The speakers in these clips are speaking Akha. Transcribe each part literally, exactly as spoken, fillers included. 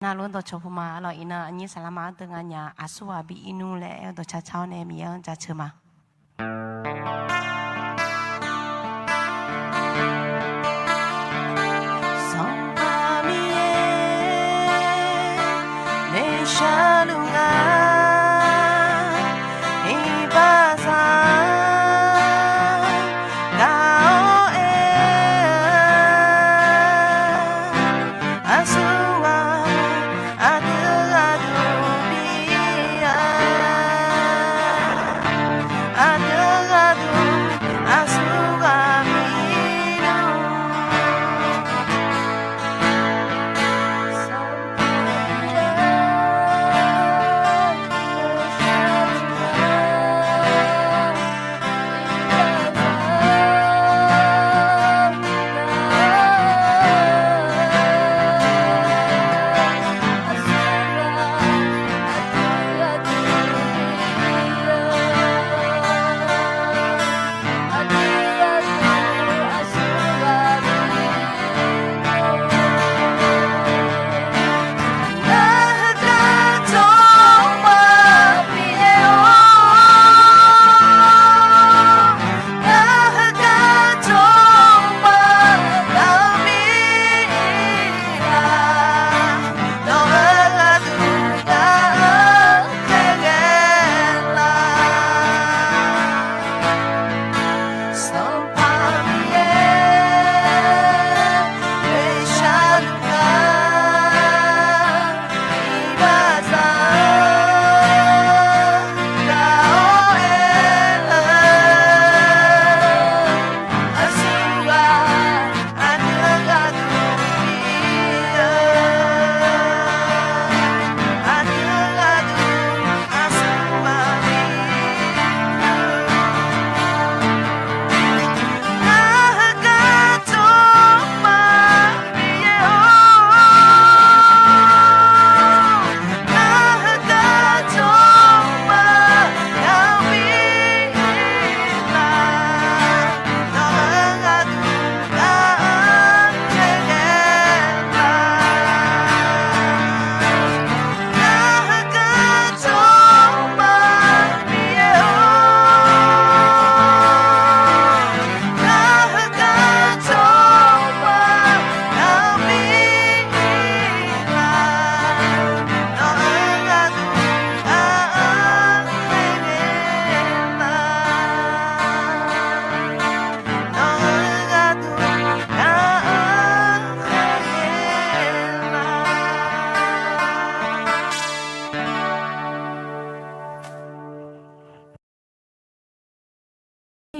Navluf-anr dawqcawq puq ma. Arlawq, iqnan aqnyir saqlaqma-anr deuq nga nya, aqsurghaq bi irnmr laer aer-eu dawqcar car-awr nae Miqyaer-anr jaceuq ma. Sanqpaq Miqyaer, noeqshaq luf nga, iqbaxzaq gaq-awr aer-eu, aqsurghaq aqdui gharduq bi-a, aqdui gharduq aqsurghaq bi-a.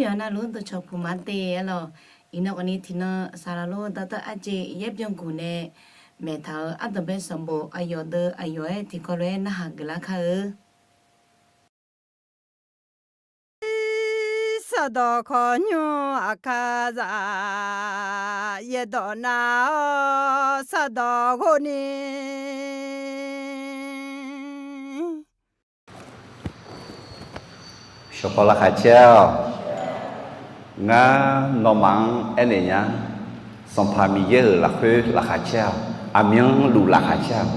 Yawqha navluf-anr dawqcawq puq ma de aerlawq. Iqnan khawfni tiqnan saqlaq lor dawqtawv arjeq yaer byanguq nae maeqtaq-euq ardanqbae sanqbof aqyawf deuq aqyawf-aer tiqkawv lof-aer narhaq geuflar kar-eu. Saqdawq khawqnymr aqkar zaq, yaerdawq nav-awr saqdawq ghofni. Shawqpaw laqkhaq caer-awq. Ngar nawmaf-anr aernaeq nya. Sanqpaq Miqyaer-euq lafkhoer laqkhaq caer-awq. Aqmyanluf laqkhaq caer-awq.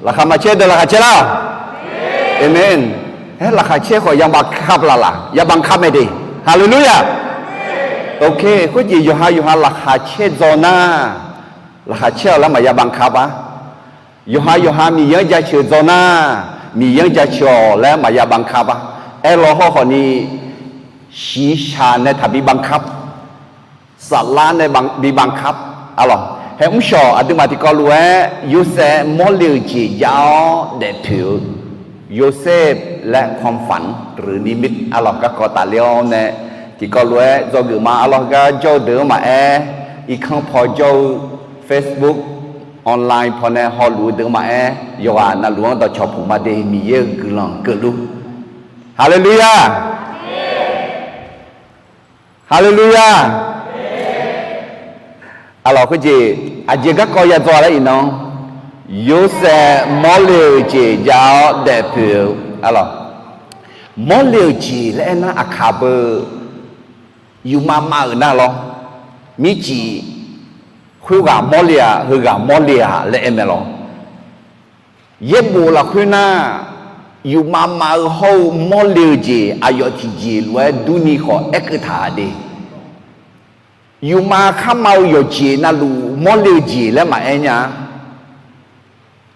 Laqkhaq maqcaer deuq laqkhaq caer lar-awq. Aqmeq. Aer laqkhaq caer khawf ยังบังคับ laf laf, ยังบังคับ mae de. Haleluya. Ok, khoerjeq yawqha yawqha laqkhaq caer dzaw nar, laqkhaq caer-awq laer maqya บังคับ-a. Yawqha yawqha Miqyaer-anr jaceuq dzaw nar, Miqyaer-anr jaceuq-awq laer maqya บังคับ-a. Aerlaw hawrkhawfni shiqshaq nae taqbi บังคับ, saflar nae bi บังคับ arlawq. Haer mrshawq aqduimaf tiqkawv lof-aer Yorsaev mawrle-euq jeq jav-awr daefpoeq-eu, Yosef laer ความฝันหรือนิมิต arlawq garkawv tafler-awr nae tiqkawv lof-aer dzawgeuf ma. Arlawq heugar jawr-eu deuq-anr maqaer, irkanr paw jawr-eu, Facebook online paw nae hawluf-eu deuq-anr maqaer, yawqghaq navluf-anr dawqcawq puq ma de. Miqyaer-euq guiqlanq keuvluf. Haleluya. Haleluya. Arlawq khoerjeq aqjeq garkawv ya dzaw laer iqnan, Yorsaev mawrle-euq jeq jav-awr daefpoeq-eu, arlawq, mawrle-euq jeq laer aernar aqkaq beu yufmav mav-euq nar lawr, mircif khoerghaq mawrle-aq heughaq mawrle-aq laer aer mae lawr. Yaerbof lafkhoer nar, yufmav mav-eu hawr-eu mawrle-eu jeq aqyawf tiqjeq lof-aer durni khawf aerkeuv taq de. Yufmav kharmav-eu yawqjeq navluf mawrle-eu jeq laer maqaer nya-a.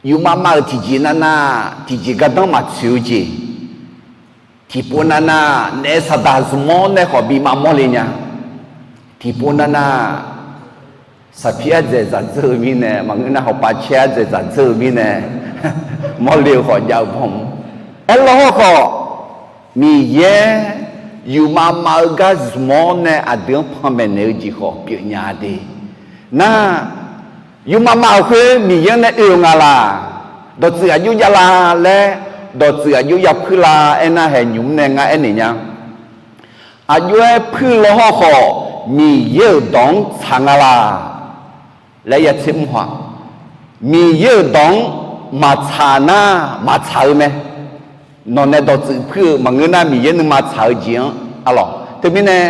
Yufmav mav-euq tiqjeq navnav tiqjeq gardanr maqtsoeq-eu jeq, tiqpov navnav naef saqdaq zmq-awr nae khawf bimav mawrle nya. Tiqpov navnav saqpir ardzaeq dzaqdzeur-eu mirnae, maqngeur nar hawpav caer ardzaeq dzaqdzeur-eu mirnae, mawrle-eu khawf jav-eu bawm. Aerlawr hawrkhawf, Miqyaer yufmav mav-eu gar zmq-awr nae aqdui-anr panmaeq naeq-eu jeq khawf pyeuf nya de. Nar, yufmav mav-euq khoer Miqyaer-anr nae oe-eu nga laq? Dawqtsuif aqjox jav la laer, dawqtsuif aqjox ya puir la aernar, haeq nymq-mr nae ngar aernaeq nya. Aqjox-aer puir lawr hawrkhawf, Miqyaer-euq dawq-anr tsaq nga laq? Laer ya tser mr haw-aq. Miqyaer-euq dawq-anr maqtsaq nar, maqtsaq-eu mae. Nawq nae dawqtsuif puir-eu maqngeur nar, Miqyaer nuima tsaq-eu jeq-anr arlawq. Teumirnae,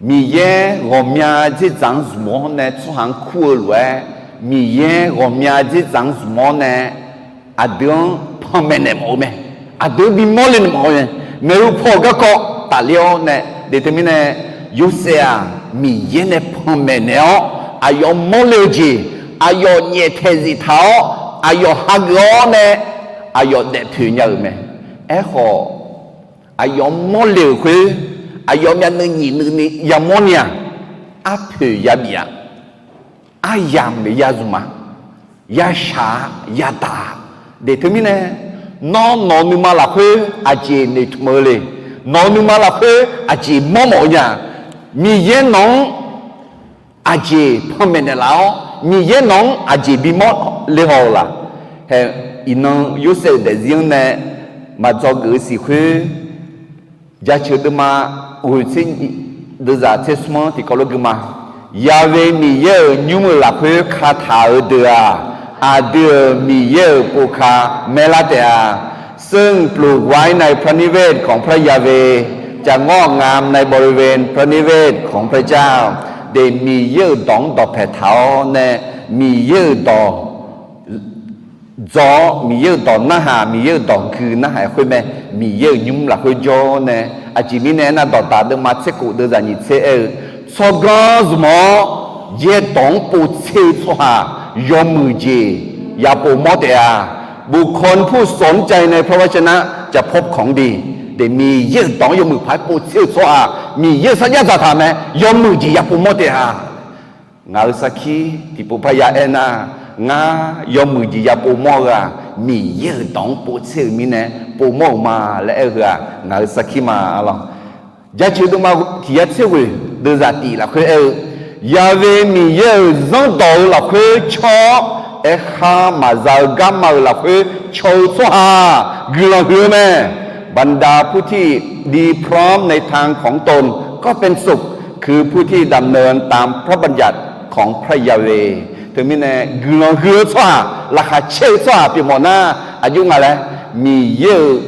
Miqyaer ghawqmya dzerdzaq-anr zmq-awr nae tsawrhaq-anr kur-eu lof-aer, Miqyaer ghawqmya dzerdzaq-anr zmq-awr nae aqdui-anr panmaeq naeq mawf-eu mae. Aqdui-anr bimawr le naeq mawf-eu mae. Maeqhu paw-euq garkawv tafler-awr nae, de teumirnae, Yorsaev-aq, Miqyaer nae panmaeq naeq-awr, aqyawf mawrle-eu jeq, aqyawf nyaeftaeq zif taq-awr, aqyawf hageuf-awr nae, aqyawf daefpoeq nya-euq mae. Aerkhawf, aqyawf mawrle-euq khoer, aqyawf myavnuiv nyiq nuiv ni yamawr ni-aq, arpoeq yabif-a. Aryamq ya zmq-a. Yashaq-a, yadaq-a. De teumirnae, nawr nawq-eu nuima lafkhoer aqjeq noeqtmq-eu le? Nawq-eu nuima lafkhoer aqjeq mawrmawf-eu nya? Miqyaer nawq-anr aqjeq panmaeq naeqlaf-awr, Miqyaer nawq-anr aqjeq bimawr le haw-eu laq? Hae, iqnan Yorsaev-euq daefzir-anr nae maqdzawgeuf-eu siq khoer, Jaceuq deuvma ghoeq tser nyiq, deuvzaq tser smr-anr tiqkawv lof gui ma. Yaqve Miqyaer-euq nymr-euq lafkhoer kataq-eu deuq-aq, aqdui-euq Miqyaer-euq povka maerlar taef-a. ซึ่งปลูกไว้ในพระนิเวศของพระยาเวห์ จะงอกงามในบริเวณพระนิเวศของพระเจ้า De, Miqyaer-euq dawq-anr dawqpaeq taq-awr nae, Miqyaer-euq dawq dzaw-awr, Miqyaer-euq dawq narhaq, Miqyaer-euq dawq gui narhaq-aer khoer mae. Miqyaer-euq nymr lafkhoer jawr-awr nae, aqjeq mirnae aernar, Dawqdaq deuvma tser khof deuvzaq nyiq tser aer-eu, tsawrganr zmq-awr yaerdawq-anr povtser-eu tsawrhaq yawmuiq jeq ya povmawr taef-a. บุคคลผู้สนใจในพระวจนะจะพบของดี De, Miqyaer-euq dawq-anr yawmuiq paq-aer povtser-eu tsawrhaq Miqyaer-euq sarjax dzaqtaq mae. Yawmuiq jeq ya povmawr taef-a. Ngaq-euq sarkir tiqpov parya aernar, ngar yawmuiq jeq ya povmawr-eu-aq, Miqyaer-euq dawq-anr povtser-euq mirnae povmawr-euq ma laer aer-eu heu-aq, ngaq-euq sarkir ma, arlawq. Jaceuq deuvma tiq yar tser ghoeq deuvzaq tif lafkhoer aer-eu, Yaqve Miqyaer-euq zanrdawq-eu lafkhoer caw-awr, aerkhar maqza-eu garma-euq lafkhoer caw-eu tsawrhaq guiqlanq huiq-eu mae. บรรดาผู้ที่ดีพร้อมในทางของตนก็เป็นสุข คือผู้ที่ดำเนินตามพระบัญญัติของพระยาเวห์ Teumirnae, guiqlanq huiq-eu tsawrhaq, laqkhaq caer-eu tsawrhaq pyeufmawf nar, aqjox nga laer, Miqyaer-euq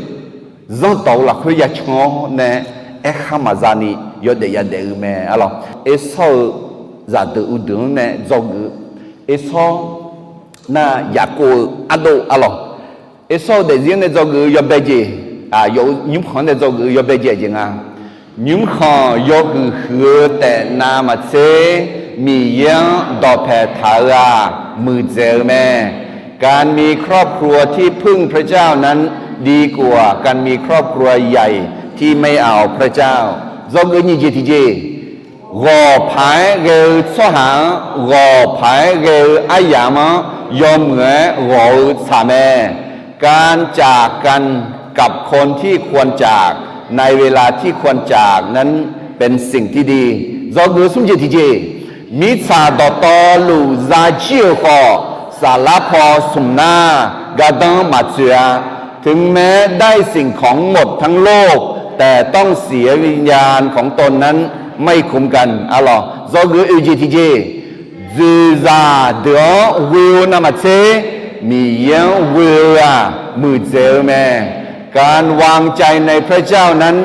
zanrdawq-eu lafkhoer ya can-awr nae, aerkhar maqza ni yawdaef yadaef-eu mae, arlawq. Ersawr-eu zaqdeuq uqdeuq-anr nae dzawgeuf-eu, Ersawr nar, Yaqkov-eu ardov, arlawq. Ersawr-eu daefzir-anr nae dzawgeuf-eu yawbae jeq, aq, yawf-eu nymrkhanq-anr nae dzawgeuf-eu yawbae jeq aqjeq nga. Nymrkhanq yawhuiq huiq-eu taef navmaqtser, Miqyaer-anr dawqpaeq taq-eu-aq, muiqdzaeq-eu mae. การมีครอบครัวที่พึ่งพระเจ้านั้นดีกว่าการมีครอบครัวใหญ่ที่ไม่เอาพระเจ้า Dzawgeuf nyiq jeq tiqjeq, ghawq paq-aer ghae-eu tsawrhaq-anr, ghawq paq-aer ghae-eu aryamq-anr yawmuiq-aer ghawq-eu tsaq mae. การจากกันกับคนที่ควรจาก ในเวลาที่ควรจากนั้นเป็นสิ่งที่ดี Dzawgeuf smr jeq tiqjeq, mirtsaq dawqtawvluf zajir-euq khawf, saflar paw smq nar gardanr maqtsoeq-a. ถึงแม้ได้สิ่งของหมดทั้งโลก แต่ต้องเสียวิญญาณของตนนั้นไม่คุ้มกัน Arlawq, dzawgeuf oeq jeq tiqjeq, dzoeqzaq deuq-anr ghoe-eu navmaqtser, Miqyaer-anr ghoe-eu-aq, muiqdzaeq-eu mae. การวางใจในพระเจ้านั้น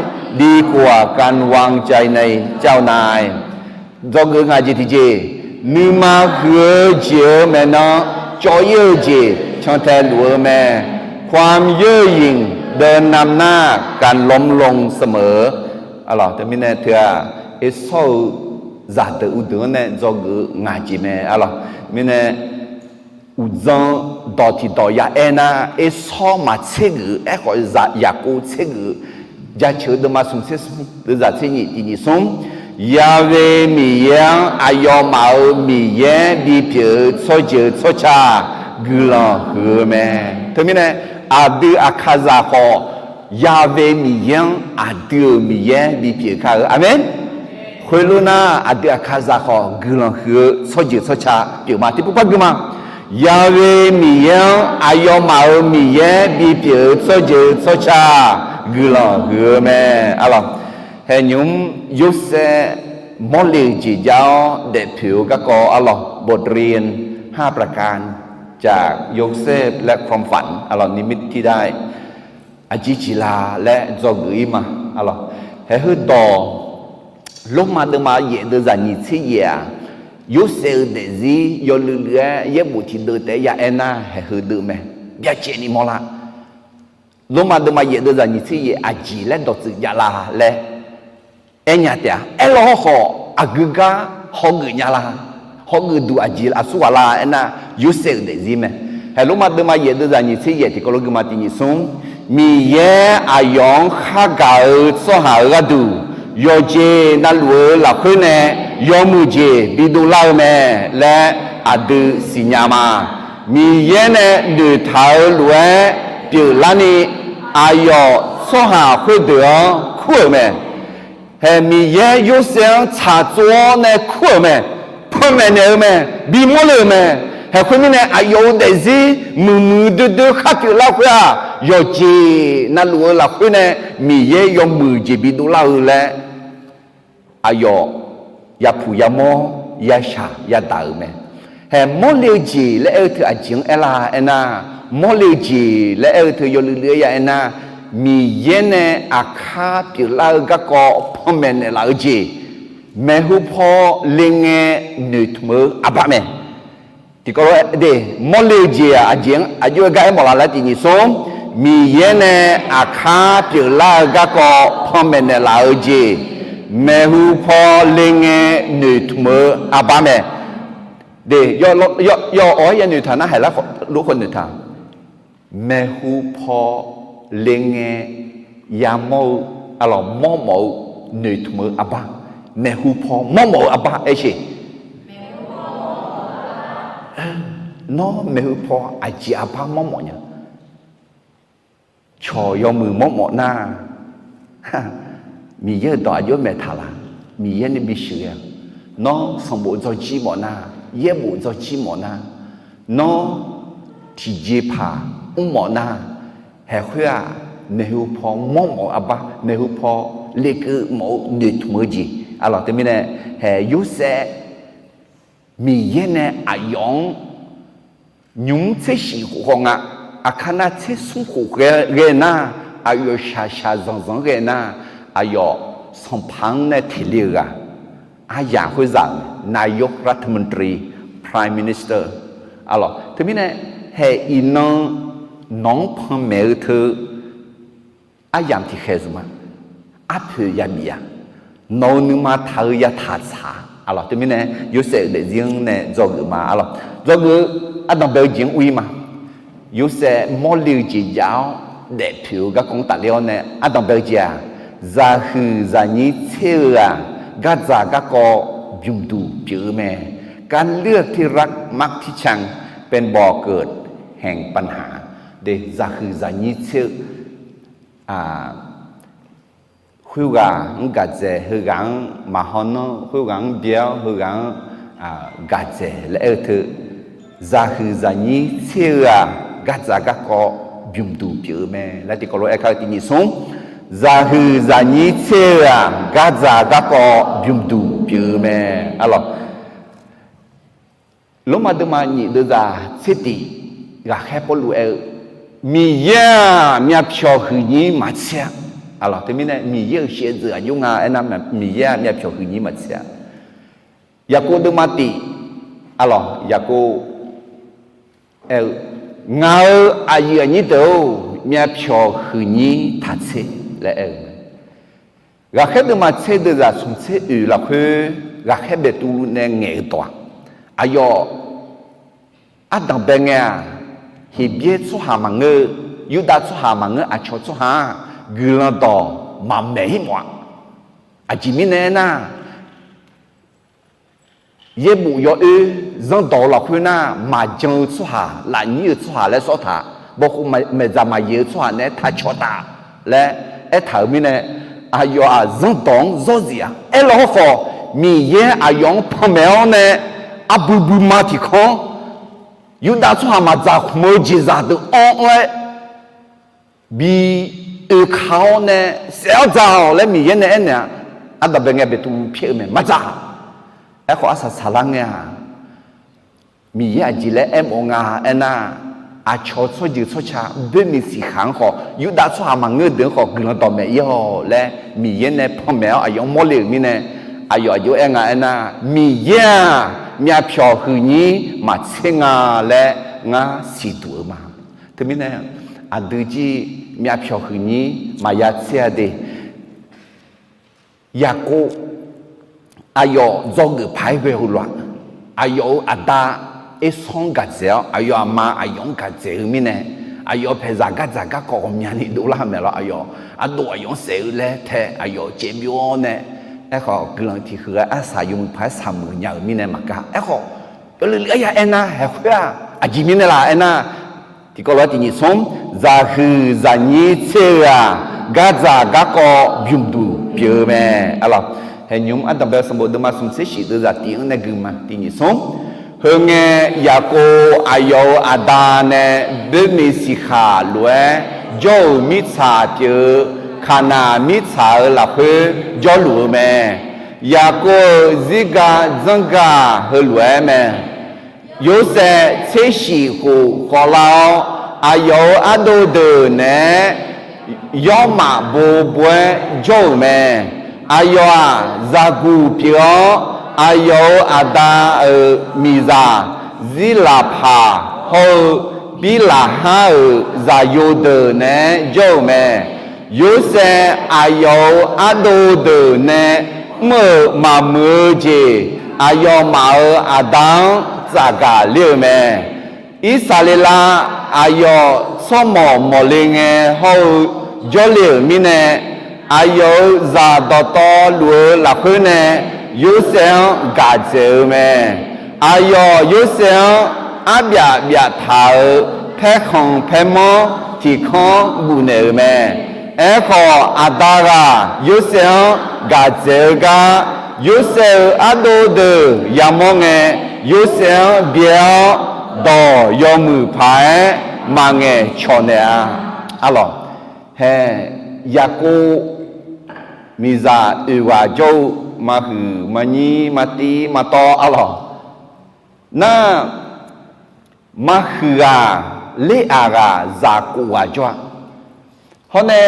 ดีกว่าการวางใจในเจ้านาย Dzawgeuf ngaq jeq tiqjeq, nuima huiq-eu jeq-eu maeqnan cawv-ir-eu jeq Cantae luf-eu mae, ความเย่อหยิ่งเดินนำหน้าการล้มลงเสมอ Teumirnae teu-aq, ersawr-eu zaqdeuq uqdeuq-anr nae dzawgeuf-eu ngaq jeq mae. Mirnae uqdzan dawq tiqdawq ya aer nar, ersawr maqtser geuf-eu aerkhawf zaq yaqkov tser geuf-eu Jaceuq-eu deuvma smq tser smr, deuvzaq tser nyif tiq nyif smr. Ya'we Miqyaer-anr aqyawfmaf-euq Miqyaer bipyeuf-eu tsawrjeuq tsawrca guiqlanq huiq-eu mae. Teumirnae aqdui aqkaqzaq khawf, Ya'we Miqyaer-anr aqdui-euq Miqyaer bipyeuf kar-eu. Aqmeq. Khoerlof nar, aqdui aqkaqzaq khawf guiqlanq huiq-eu tsawrjeuq tsawrca pyeuf ma. Tiqpov par gui ma. Ya'we Miqyaer-anr aqyawfmaf-euq Miqyaer bipyeuf-eu tsawrjeuq tsawrca guiqlanq huiq-eu mae. Arlawq, haeqnymr Yorsaev mawrle-eu jeq jav-awr daefpoeq-eu garkawv arlawq, บทเรียนห้าประการจากโยเซฟ และความฝัน arlawq, นิมิตที่ได้ aqjeq jeq la laer dzawgeuf-ir ma. Arlawq, haeq heudawq Lormav deuvma yaef deuvzaq nyiq tser yaef-aq, Yorsaev-euq daefzir yawluiv luiv-aer yaerbof tiqdeuv taef-aer ya aer nar, haeq heudeuv mae. Byacaevni mawrlar. Lormav deuvma yaef deuvzaq nyiq tser yaef aqjeq laer dawqtsuif jav la laer aernya taef-a. Aerlawr hawrkhawf aqgeu gar hawgeuf nya la, hawgeuf duq aqjeq aqsur ghaq la aernar, Yorsaev-euq daefzir mae. Haeq Lormav deuvma yaef deuvzaq nyiq tser yaef tiqkawv lof gui ma. Tiq nyif smr. Miqyaer aqyawf-anr khargaq-eu tsawrhaq-euq gharduq yawqjeq navluf-eu lafkhoer nae yawmuiq jeq bidov lar-eu mae laer aqdui siqnya ma. Miqyaer nae noeqtaq-eu lof-aer pyeuflarni aqyawf tsawrhaq khoerdeuq-anr kur-euq mae. Haeq Miqyaer Yorsaev-anr tsaqtsov-awr nae kur-euq mae. Panmaeq naeq-eu mae. Bimawr le-euq mae. Haeq khoermirnae aqyawf-euq daefzir muiqmuiq doedoi khar pyeuflar khoer-aq, yawqjeq navluf-eu lafkhoer nae Miqyaer yawmuiq jeq bidov lar-eu laer aqyawf yapuq yamawr yashaq yadaq-euq mae. Haeq mawrle-eu jeq laer aer-eu teu aqjeq-anr aerlar aernar, mawrle-eu jeq laer aer-eu teu yawluiv luiv-aer ya aernar, Miqyaer nae aqkar pyeuflar-eu garkawv panmaeq naeqlaf-eu jeq, maeqhu paw le ngae noeqtmq-eu aqbar mae. Tiqkawv lof-aer de, mawrle-eu jeq-aq aqjeq-anr aqjox-aer gar aermawf laf laer tiq nyif smr. Miqyaer nae aqkar pyeuflar-eu garkawv panmaeq naeqlaf-eu jeq, maeqhu paw le ngae noeqtmq-eu aqbar mae. De, yawf awq-aer yanoeq taq nar, haeq lar lof khawf noeqtaq. Maeqhu paw le ngae yamawr-eu, arlawq, mawrmawf-eu noeqtmq-eu aqbar. Maeqhu paw mawrmawf-eu aqbar aer sheq. Nawr maeqhu paw aqjeq aqbar mawrmawf nya? Cawq yawmuiq mawrmawf nar, Miqyaer-euq dawq aqjox maeq taq laq? Miqyaer nae bisheuq-a. Nawr sanqbof dzawrjir mawf nar, yaerbof dzawrjir mawf nar, nawr tiqjeqpaq mrmawf nar, haeq khoer-aq, maeqhu paw mawrmawf-eu aqbar, maeqhu paw lekeuv mawf-eu noeqtmq-eu jeq. Arlawq, teumirnae haeq Yorsaev Miqyaer nae aqyawf-anr nymq mr tser shif khof khawf nga, aqkar nar tser smr khof ghae nar, aqyawf shaqshaq zanqzanq-anr ghae nar, aqyawf sanqpaq-anr nae teqle-eu ghaq, aryaq khoerzaq mae, นายกรัฐมนตรี Prime Minister. Arlawq, teumirnae haeq iqnan nawq-anr panmaeq-eu teu aryamq tiqkhaeq zmq ma. Arpoeq yabif-a. Nawq-euq nuima taq-eu yataq tsaq-a. Arlawq, teumirnae Yorsaev-euq daefzir-anr nae dzawgeuf ma. Arlawq, dzawgeuf-eu ardanq bae-eu jeq-anr ur-ir ma. Yorsaev mawrle-eu jeq jav-awr daefpoeq-eu garkawv-anr tafler-awr nae ardanq bae-eu jeq-aq, zaqhuiq zaqnyir tser-eu-aq, gardzaq garkawv bymqduq pyeuf-eu mae. การเลือกที่รักมักที่ชังเป็นบ่อเกิดแห่งปัญหา De, zaqhuiq zaqnyir tser-eu khoerghaq-anr gaqdzaeq, heughaq-anr maqhaw nanr, khoerghaq-anr bya-awr heughaq-anr gaqdzaeq laer aer-eu teu, zaqhuiq zaqnyir tser-eu-aq, gardzaq garkawv bymqduq pyeuf-eu mae laer tiqkawv lof-aer kar-eu tiq nyif smr. Zaqhuiq zaqnyir tser-eu-aq, gardzaq garkawv bymqduq pyeuf-eu mae. Arlawq, Lormav deuvma nyif deuvzaq tser tiq, ghaqkhaer Pawrluv aer-eu, Miqyaer-aq myavpyawq huiqnyir maqtser-a. Arlawq, teumirnae Miqyaer-euq shaevdzeuf aqjox nga aernar, Miqyaer-aq myavpyawq huiqnyir maqtser-a. Yaqkov deuvma tiq, arlawq, Yaqkov aer-eu, Ngaq-euq aqyuif aqnyir deuq-or, myavpyawq huiqnyir taqtser laer aer-eu mae. Ghaqkhaer deuvma tser deuq zaq smq tser oeq lafkhoer, ghaqkhaer baetuvluv nae ngaeq-eu dawq-aq, aqyawf ardanqbae ngae-aq, Heqbyaer tsawrhaq maqngeur-eu, Yurdav tsawrhaq maqngeur, aqcawq tsawrhaq-aq, guiqlanq dawq maqmaeq-ir mawf-a. Aqjeq mirnae aernar, yaerbof yawoer zanrdawq-eu lafkhoer nar, maqjan-eu tsawrhaq, lafnyir-eu tsawrhaq laer sawr taq, bawkhov maeqdzaq maqyaeq-eu tsawrhaq naeq-aer taqcawq taq laer aertaq-euq mirnae, aqyawf-aq zanrdawq-anr zawr zif-a. Aerlawq hawrkhawf, Miqyaer aqyawf-anr panmaeq-awr nae, arbui buima tiqkanr, Yurdav tsawrhaq maqdzaq khmq-eu jeqzaq deuq anr-aer bi oeka-awr nae, saef-awr dzaq-awq laer Miqyaer nae aernaeq-a. Ardanqbae ngae baetuvluv pyaer-eu mae, maqdzaq. Aerkhawf arsaq saqlar ngae-aq, Miqyaer aqjeq laer aermawf nga aernar, aqcawq tsawrjeuq tsawrca boermiq siqkhaq-anr khawf, Yurdav tsawrhaq maqngeur deuq-anr khawf guiqlanq dawqmaeq-ir-awq laer Miqyaer nae panmaeq-awr aqyawf-anr mawrle-euq mirnae, aqyawf aqjox-aer nga aernar, Miqyaer-aq myavpyawq huiqnyir maqtser nga laer ngar siqduq-eu ma. Teumirnae aqdui jir myavpyawq huiqnyir maqya tser-a de. Yaqkov aqyawf dzawgeuf paq-aer ghae-eu lof-aq, aqyawf-euq aqda Ersanr-anr gaq dzaeq-awr, aqyawf aqma aqyawf-anr gaq dzaeq-eu mirnae, aqyawf paeqzaq gardzaq garkawv ghawqmyani dovlar-eu mae lawr. Aqyawf ardov aqyawf-anr saef-eu laer tae aqyawf caev byov-awr nae, aerkhawf guiqlanq tiq huiq ghae arsaq yawmuiq paq-aer saqmuiq nya-euq mirnae maqkar. Aerkhawf, yawluiv luiv arya aernar, haeq khoer-aq aqjeq mirnae laf aernar, tiqkawv lof-aer tiq nyiq smr, zaqhuiq zaqnyir tser-eu-aq, gardzaq garkawv bymqduq pyeuf-eu mae. Alawq, haeqnymr ardanqbae sanqbof deuvma smq tser shif deuq zaq tiq-anr nae gui ma. Tiq nyiq smr, heu ngae, Yaqkov aqyawf-euq aqda nae boermiq siqkhaq lof-aer jawr-euq mirtsaq pyeuf-eu Kaqnaq mirtsaq-euq lafkhoer jawrluf-eu mae. Yaqkov-euq zirgaq dzanrgaq heulof-aer mae. Yorsaev tser shif khof khawvlar-awr, aqyawf-euq ardov deuq naeq-aer yawrmaf bo bo-aer jawr-euq mae. Aqyawf-aq, zaqguq pyeuf-awr, aqyawf-euq aqda-euq miqzaq Zirlaqpaq hawr-eu Birlaqhar-euq zaqyo deuq naeq-aer jawr-euq mae. Yorsaev aqyawf-euq ardov deuq nae mr-euq maqmuiq-eu jeq, aqyawfmaf-euq aqda-anr tsafgaq ler-eu mae. Irsaqleqlav aqyawf tsawrmawq mawqle ngae hawr-eu jawrle-euq mirnae, aqyawf-euq zaq dawqtawvluf-eu lafkhoer nae Yorsaev-anr gaq dzaeq-eu mae. Aqyawf Yorsaev-anr arbyaf byaf taq-euq paerkhanq paermanr tiq kanr guf naeq-euq mae. Aerkhawf, aqda ghaq Yorsaev-anr gaq dzaeq-eu gar, Yorsaev-euq ardov deuq yamawr ngae, Yorsaev-anr byae-awr, dawq yawmuiq paq-aer maqngaeq cawq naeq-a. Arlawq, hae, Yaqkov miqzaq oeq ghaq jawr-eu, maqhuiq maqnyir maqtiv maqtawv arlawq. Nar, maqhuiq ghaq ler-aq ghaq zaq kof ghaq jawr-a. Hawr nae,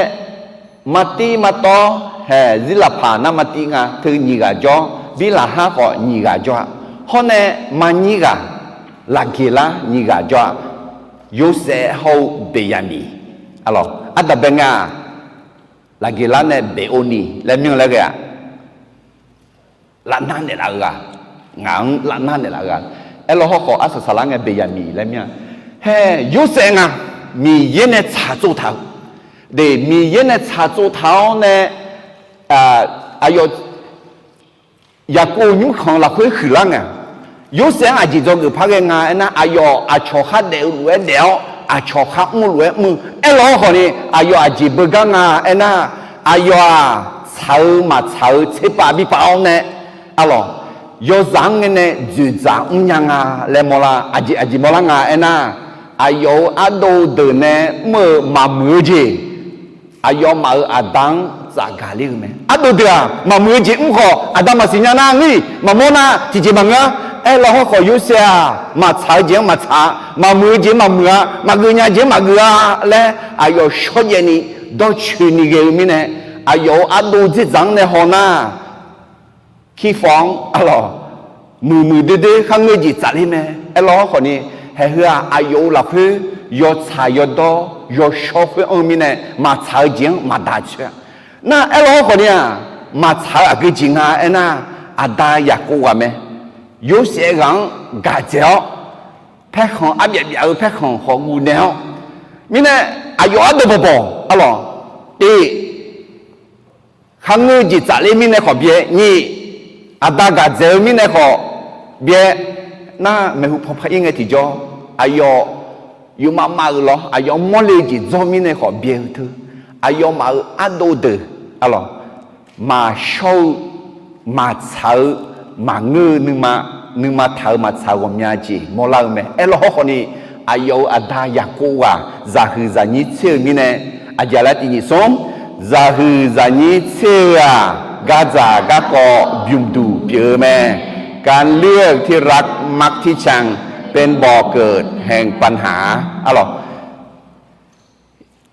maqtiv maqtawv hae, Zirlaqpaq nar maqtiv nga teu nyiq ghaq jawr, Birlaqhar khawf nyiq ghaq jawr-a. Hawr nae, maqnyir ghaq, Laqgeqlar nyiq ghaq jawr-a. Yorsaev hawr-eu Beqyaqmiq. Arlawq, ardanqbae nga-aq, Laqgeqlar nae Beqovni laer myanr laer ghae-aq, lavnar naeqlaf-eu ghaq, ngaq-anr lavnar naeqlaf-eu ghaq. Aerlawr hawrkhawf arsaq saqlar ngae Beqyaqmiq laer myanr-a. Hae, Yorsaev nga, Miqyaer nae tsaqtsov taq-eu, de, Miqyaer nae tsaqtsov taq-awr nae, aqyawf Yaqkov nymrkhanq lafkhoer huiqlar ngae, Yorsaev-anr aqjeq dzawgeuf par ghae nga aernar, aqyawf aqcawq khar daef-eu lof-aer daef-awr, aqcawq khar mr-eu lof-aer mr-eu. Aerlawr hawrkhawf ni, aqyawf aqjeq beugar nga aernar, aqyawf-aq, tsaq-eu maqtsaq-eu tserpav birpav-awr nae, arlawq, yawzaq-anr ngae nae dzoeqdzaq mrnya nga laer mawrlar. Aqjeq aqjeq mawrlar nga aernar, aqyawf-euq ardov deuq nae mr-eu maqmuiq-eu jeq, aqyawfmaf-euq aqda-anr tsafgaq ler-eu mae. Ardov deuq-aq, maqmuiq-eu jeq mr khawf, aqda maqsiq nya nar ngir, maqmawr nar tiqjeq maqngeur-a. Aerlawr hawrkhawf Yorsaev-aq, maqtsaq-eu jeq-anr maqtsaq-a, maqmuiq-eu jeq-anr maqmuiq-a, maqgeuf nya jeq-anr maqgeuf-a laer, aqyawf shawrjaev ni dawrcoeni ghae-eu mirnae, aqyawf-euq ardov dzerdzaq-anr nae haw nar, Kirfawf-anr arlawq, muiqmuiq doerdoer kharngeur jeq tsafler mae. Aerlawr hawrkhawf ni, haeq heu-aq aqyawf-euq lafkhoer yawtsaq yawdawr yawshawr khoer-anr-eu mirnae maqtsaq-eu jeq-anr maqdaq coer-a. Nar aerlaw hawrkhawf ni-aq, maqtsaq-eu aqgeu jeq nga aernar, aqda Yaqkov ghaq mae. Yorsaev ghaq-anr gaq dzaeq-awr, paerkhanq arbyaf byaf-eu paerkhanq khawf guvnaeq-awr, mirnae aqyawf ardov bawq bawq arlawq, tiq, kharngeur-eu jeq tsafler mirnae khawf byae, nyiq, aqda gaq dzaeq-eu mirnae khawf byae, nar maeqhu paw par ir ngae tiqjawr, aqyawf yufmav mav-euq lawr, aqyawf mawrle-eu jeq dzawr mirnae khawf byae-eu teu, aqyawfmaf-euq ardov deuq arlawq, maqshawr-eu, maqtsaq-eu, maqngeur-eu nuima, nuima taq-eu maqtsaq-eu ghawqmya jeq mawrlar-eu mae. Aerlaw hawrkhawf ni, aqyawf-euq aqda Yaqkov ghaq zaqhuiq zaqnyir tser-eu mirnae, aqjeq laer tiq nyiq smr, zaqhuiq zaqnyir tser-eu-aq, gardzaq garkawv bymqduq pyeuf-eu mae. การเลือกที่รักมักที่ชังเป็นบ่อเกิดแห่งปัญหา arlawq.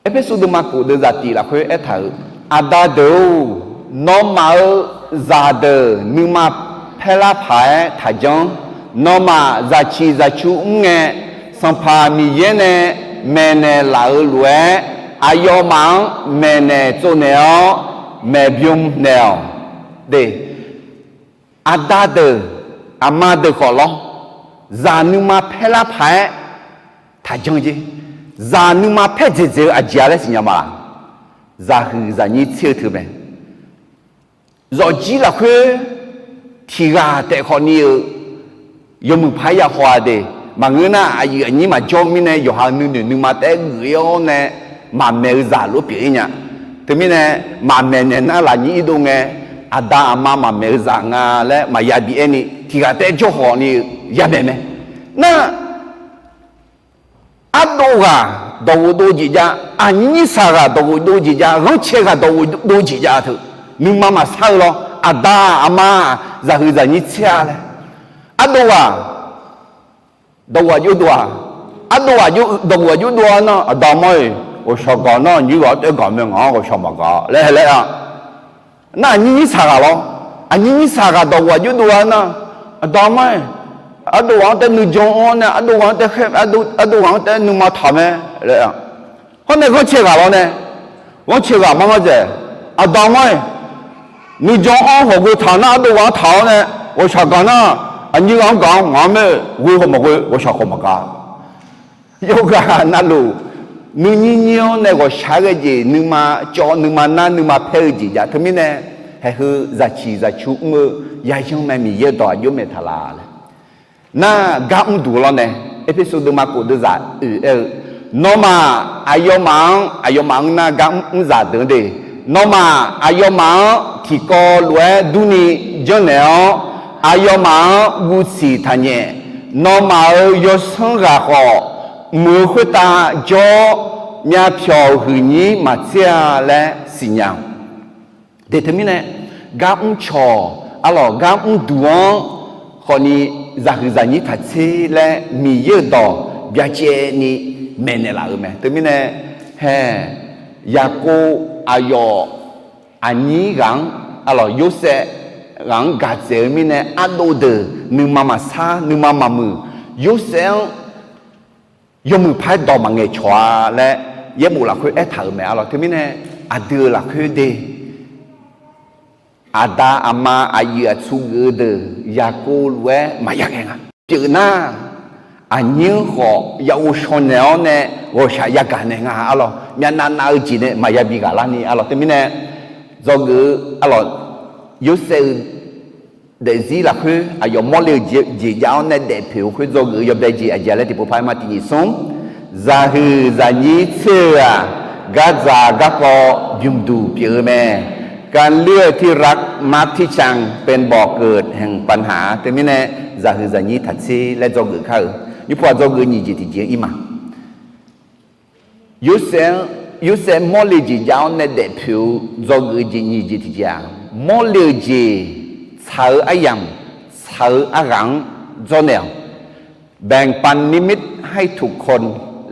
Erpersu deuvma kof deuvzaq tiq lafkhoer aertaq-euq, Aqda deuq-or, nawmaf-euq zaqdeuq nuima paerlar paq-aer taqjanr. Nawmaf zaqciq zaqcu mr ngae, Sanqpaq Miqyaer nae maeqnaeq laf-euq lof-aer, aqyawfmaf-anr maeqnaeq tsovnaeq-awr, maeqbym naeq-awq. De, aqda deuq, aqma deuq khawf lawr, zaq nuima paerlar paq-aer taqjanr jer. Zaq nuima paer dzaeqdzaeq-eu aqjeq-a laer siqnya ma laq? Zaqhuiq zaqnyir tser-eu teu mae. Zawqjir lafkhoer tiq ghaq taef khawf ni-euq yawmuiq paq-aer ya haw-a de. Maqngeur nar, aqyuif aqnyir maqjawr mirnae, yawqha-euq nuinoeq nuima taef-aer geuf-ir-awr nae, maqmaeq-eu zaq lof pyeuf-ir nya. Teumirnae, maqmaeq naeq nar lafnyir irdov ngae, aqda aqma maqmaeq-eu zaq nga laer maqya bi aer ni, tiq ghaq taef-aer jawr khawf ni-eu yamaeq mae. Nar, ardov ghaq dawqghof dov jeq jav, aqnyir saq ghaq dawqghof dov jeq jav, ghanrcae ghaq dawqghof dov jeq jav teu, nuima maqsar-eu lawr, aqda aqma zaqhuiq zaqnyir tser-a laer. Ardov ghaq dawqghof aqjox dov-aq, ardov ghaq dawqghof aqjox dov-a nar, aqda aqma-iq, ghawqshaq gaq nar, aqnyir ghaq-anr taef-aer gaq mae, ngaq-anr ghawqshaq maqgaq laer hae laer-a. Nar aqnyir nyir saq ghaq lawr, aqnyir nyir saq ghaq dawqghof aqjox dov-a nar, aqda aqma-iq, ardov ghaq-anr taef-aer nuijan anr-awr nae, ardov ghaq-anr taef-aer khaer, ardov ghaq-anr taef-aer nuima taq mae laer-a. Hawr nae ghanrcae ghaq lawr nae, ghanrcae ghaq mar ngar dzaeq, aqda aqma-iq, nuijan anr hawq ghoe taq nar, ardov ghaq-anr taq-awr nae, ghawqshaq gaq nar, aqnyir ghaq-anr gaq-anr ngaq-anr mae, ghoe khawf maqghoe, ghawqshaq khawf maqgaq. Yawqghaq navluf, nuinyir nyir-anr nae ghawqshaq-aer ghae jeq nuima cawv, nuima nar, nuima paer-eu jeq jav. Teumirnae, haeqheu zaqciq zaqcu mr-eu yayanr mae, Miqyaer-eu dawq aqjox maeq taq laf laer. Nar gar mr duq lawr nae, Erpersu deuvma kof deuvzaq oeq aer-eu, nawmaf aqyawfmaf-anr, aqyawfmaf-anr nar gar mr zaq deuq-anr de, nawmaf aqyawfmaf-anr tiqkawv lof-aer durni janrnaeq-awr, aqyawfmaf-anr guv siq taqnyaef. Nawmaf-euq yawsanr ghaq khawf, mq-euq khoertav jawr-awr, myavpyawq huiqnyir maqtser-a laer siqnya. De teumirnae, gar mrcawq, arlawq gar mrduq-anr khawfni, zaqhuiq zaqnyir taqtser laer Miqyaer-euq dawq byacaevni maeqnaeq laf-euq mae. Teumirnae, hae, Yaqkov aqyawf aqnyir ghaq-anr, arlawq Yorsaev ghaq-anr gaq dzaeq-eu mirnae ardov deuq nuima maqsar, nuima maqmuiq, Yorsaev-anr yawmuiq paq-aer dawq maqngaeq cawq-a laer yaerbof lafkhoer aertaq-euq mae, arlawq. Teumirnae, aqdui-euq lafkhoer de, aqda aqma aqyuif aqtsu geuf-eu deuq Yaqkov lof-aer maqya ngae nga. Pyeuf nar, aqnyir-anr khawf ya ghovshaw naeq-awr nae ghawqshaq yagaq naeq nga, arlawq. Myavnav nav-eu jeq nae maqya bi ghaq larni, arlawq. Teumirnae, dzawgeuf-eu, arlawq, Yorsaev-eu daefzir lafkhoer aqyawf mawrle-eu jeq jav-awr nae daefpoeq-eu khoer dzawgeuf-eu yawbae jeq aqjeq laer tiqpov paq-aer ma tiq nyiq smr, zaqhuiq zaqnyir tser-eu-aq, gardzaq garkawv bymqduq pyeuf-eu mae. การเลือกที่รักมักที่ชังเป็นบ่อเกิดแห่งปัญหา Teumirnae, zaqhuiq zaqnyir taqtser laer dzawgeuf kar-euq, nymrpov-aq dzawgeuf nyiq jeq tiqjeq-anr ir ma. Yorsaev-anr, Yorsaev mawrle jeq jav-awr nae daefpoeq-eu dzawgeuf jeq nyiq jeq tiqjeq-aq, mawrle-eu jeq tsaq-eu aryamq, tsaq-eu arghaq-anr dzawrnaeq-awq. แบ่งปันนิมิตให้ทุกคน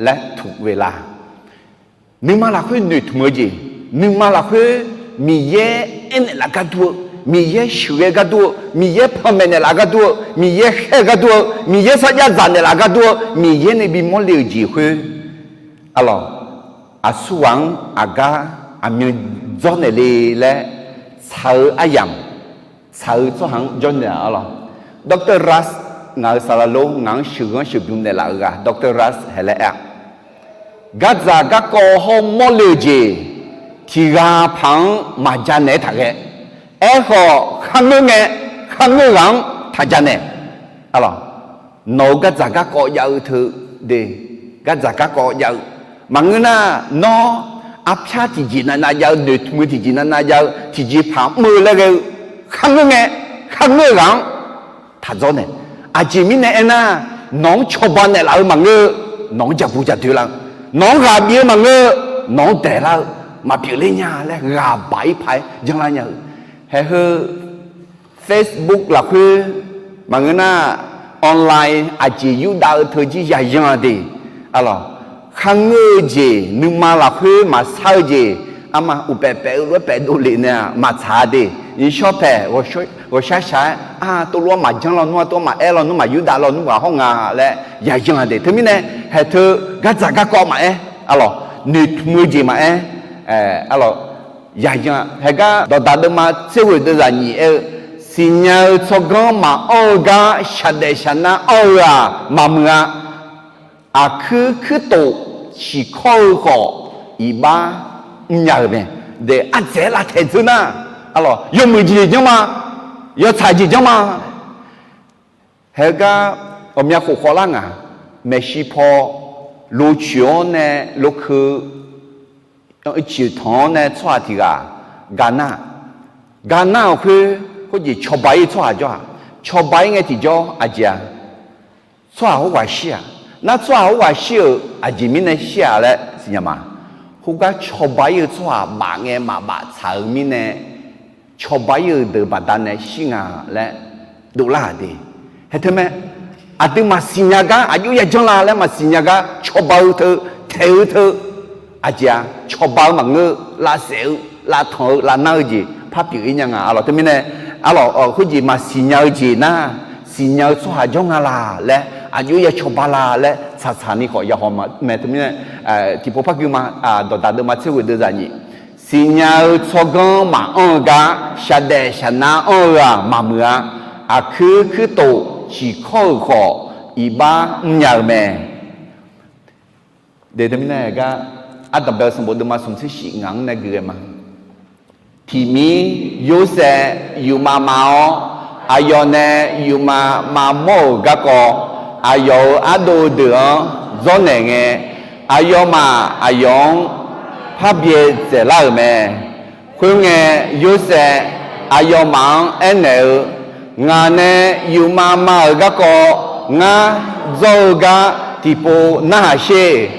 และทุกเวลา Nuima lafkhoer noeqtmq-eu jeq, nuima lafkhoer Miqyaer aernaeq laf gar dur-eu, Miqyaer sheuqghae gar dur-eu, Miqyaer panmaeq naeq laf gar dur-eu, Miqyaer khaer-eu gar dur-eu, Miqyaer sarjax dzaq naeq laf gar dur-eu, Miqyaer nae bimawr le-euq jeq khoer Arlawq, aqsurghaq-anr aqgar aqmyan dzawrnaeq le laer tsaq-eu aryamq, tsaq-eu tsawrhaq-anr jawrnaeq-a arlawq. Doctor Ras, ngaq-euq saqlaq lor ngaq-anr sheuqghanr sheuqbymr naeqlaf-eu ghaq Doctor Ras haeq laer aer-a, gardzaq garkawv hawr mawrle-eu jeq tiq ghaq paq-anr maqja naeq-aer taqghae. Aerkhawf kharngeur ngae, kharngeur ghaq-anr taq janaeq. Arlawq, nawq-euq gardzaq garkawv jav-eu teu de, gardzaq garkawv jav-eu maqngeur nar, nawr arpyar tiqjeq navnav jav-eu, noeqtmq-eu tiqjeq navnav jav-eu tiqjeq paq mr-eu laer ghae-eu kharngeur ngae, kharngeur-eu ghaq-anr taq dzawrnaeq. Aqjeq mirnae aernar, nawq-anr cawba naeqlaf-eu maqngeur, nawq-anr jaqbu jaqdoe lar-eu, nawq-anr ghaq bif-eu maqngeur, nawq-anr daeqlar-eu maqpyeuf ler nya laer ghaq baq-ir paq-aer janlar nya-eu. Haeq heu Facebook lafkhoer maqngeur nar, online aqjeq yurdav-eu teu jir yayan-a de. Arlawq, kharngeur-eu jeq nuima lafkhoer maqsar-eu jeq, arma uqpaef paef-eu lof-aer paef dovlef nae-aq maqtsaq-a de. Nyiqshawr paeq ghawqshar shaq-aer, a, tov lof-aer maqjanr lawnmr-a, tov maqaer lawnmr, maqyurdav lawnmr ghaq hawr nga laer yayan-a de. Teumirnae haeq teu gardzaq garkawv maqaer, arlawq, noeqtmq-eu jeq maqaer, arlawq, yayan-a. Haeq gar Dawqdaq deuvma tser ghoeq deuvzaq nyiq aer-eu, siqnya-eu tsawrganr maqanr-eu gar shaqdaef shaqnar anr-eu-aq maqmuiq-a. Aqkuir kuirtof ciqkawr-eu khawf, iqbax mrnya-euq mae. Daef ardzaeq-aer lavtaeq dzeur nar, arlawq, yawmuiq jeq janr ma, yawtsaq jeq janr ma. Haeq-eu gar ghawqmya khof khawvlar ngaq, maeqshi paw locoeq-anr nae lokeu ciqtanq-anr nae tsawrhaq tiq ghaq gaqnar, gaqnar-euq khoer khoerjeq cawba-ir-eu tsawrhaq jawr-aq, cawba-ir ngae tiqjawr aqjeq-a, tsawrhaq khoerghaq shir-aq. Nar tsawrhaq khoerghaq shir-euq aqjeq mirnae shir-aq laer siqnya ma. Khoergar cawba-ir-eu tsawrhaq baf ngae maqbaf tsaq-euq mirnae, cawba-ir-euq deuq baqdanae shir nga laer dovlar-aq de. Haeq teu mae, aqdui maqsiq nya gar, aqjox yajanr la laer maqsiq nya gar cawba-eu teu, taeq-eu teu, aqjeq-a, cawba-eu maqngeur-eu, lavsaef-eu, lavtanq-eu, lavnar-eu jeq par pyeuf-ir nya nga. Arlawq, teumirnae, arlawq, khoerjeq maqsiq nya-eu jeq nar, siqnya-eu tsawrhaq jawr nga laq laer, aqjox ya cawba la laer tsaqtsaq ni khawf yahaw mae. Teumirnae, tiqpov par gui ma. Dawqdaq deuvma tser ghoeq deuvzaq nyiq, siqnya-eu tsawrganr maqanr-eu gar shaqdaef shaqnar anr-eu-aq maqmuiq-a. Aqkuir kuirtof ciqkawr-euq khawf, iqbax mrnya-eu mae. Teumirnae gar, ardanqbae-eu sanqbof deuvma smq tser shif ngaq-anr nae gui ghae ma. Tiqmir Yorsaev yufmav mav-awr, aqyawf nae yufmav mavmawr-euq garkawv, aqyawf-euq ardov deuq-anr dzawrnaeq ngae, aqyawfmaf aqyawf-anr parbyae dzaeqlar-euq mae. Khoerngae, Yorsaev aqyawfmaf-anr aernaeq-eu, Ngaq nae yufmav mav-euq garkawv ngar dzawr-eu gar tiqpov narhaq sher.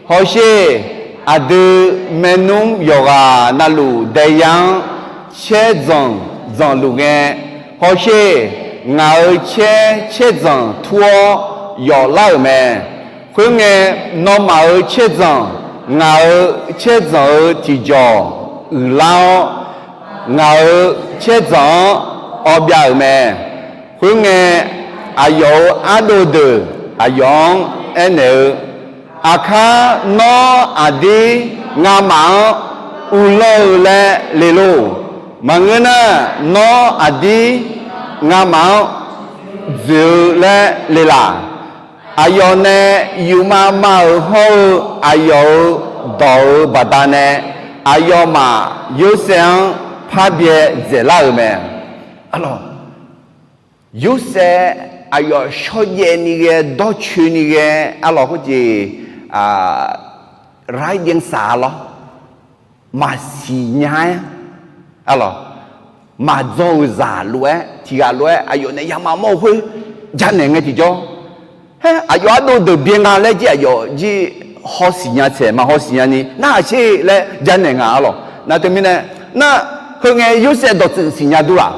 Hawsher, aqdui maernmr yawqghaq navluf daeyar-anr caer dzanq dzanqluf ngae, hawsher, ngaq-euq caer caer dzanq tur-awr yawflar-euq mae. Khoerngae, nawmaf-euq caer dzanq ngaq-euq caer dzanq-euq tiqjawq uiqlar-awr, ngaq-euq caer dzanq-anr awbyav-euq mae. Khoerngae, aqyawf-euq ardov deuq aqyawf-anr aernaeq-eu, Aqkar nawr aqdir ngamaf-anr uvlanr-eu laer le lor. Maqngeur nar, nawr aqdir ngamaf-anr dzoeq-eu laer le laq. Aqyawf nae yufmav mav-euq hawr-eu aqyawf-euq dawq-euq baqdanae, aqyawfmaf Yorsaev-anr parbyae dzaeqlar-euq mae. Arlawq, Yorsaev aqyawf shawrjaev ni ghae, dawrcoeni ghae, arlawq, khoerjeq, raidyansaq lawr, maqsiq nya-aer, arlawq, maqdzawr-euq zaq lof-aer, tiq ghaq lof-aer aqyawf nae yamaf mawr-eu khoer janaeq ngae tiqjawr, haer, aqyawf ardov deuq byae nga laer jir aqyawf jir hawsiq nya tsaeq maqhawsiq nyani narhaq sher laer janaeq nga. Arlawq, nar teumirnae, nar, heu ngae Yorsaev dawqtsuif siqnya dur laq?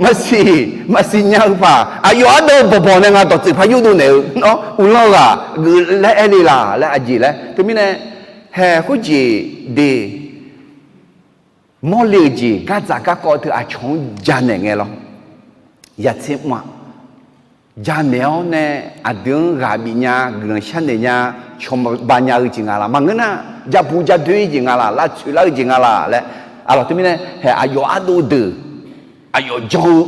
Maqsiq, maqsiq nya-eu paq, aqyawf ardov bawqbawq nae nga dawqtsuif par yurdov naeq-eu, nawr uvlanr-eu ghaq geuf laer aer le laq laer aqjeq laer. Teumirnae, hae khoerjeq de, mawrle-euq jeq gardzaq garkawv teu aqcawq-anr janaeq ngae lawr. Yatser mr-a. janaeq-awr nae aqdui-anr ghaq bif nya, guiqlanq sharnaeq nya, cawba nya-eu jeq nga laq? Maqngeur nar, jabu jadoer-ir jeq nga laq? Lavtsoeq lar-eu jeq nga laq laer, aqlawq, teumirnae haeq aqyawf ardov deuq, aqyawf jan-eu,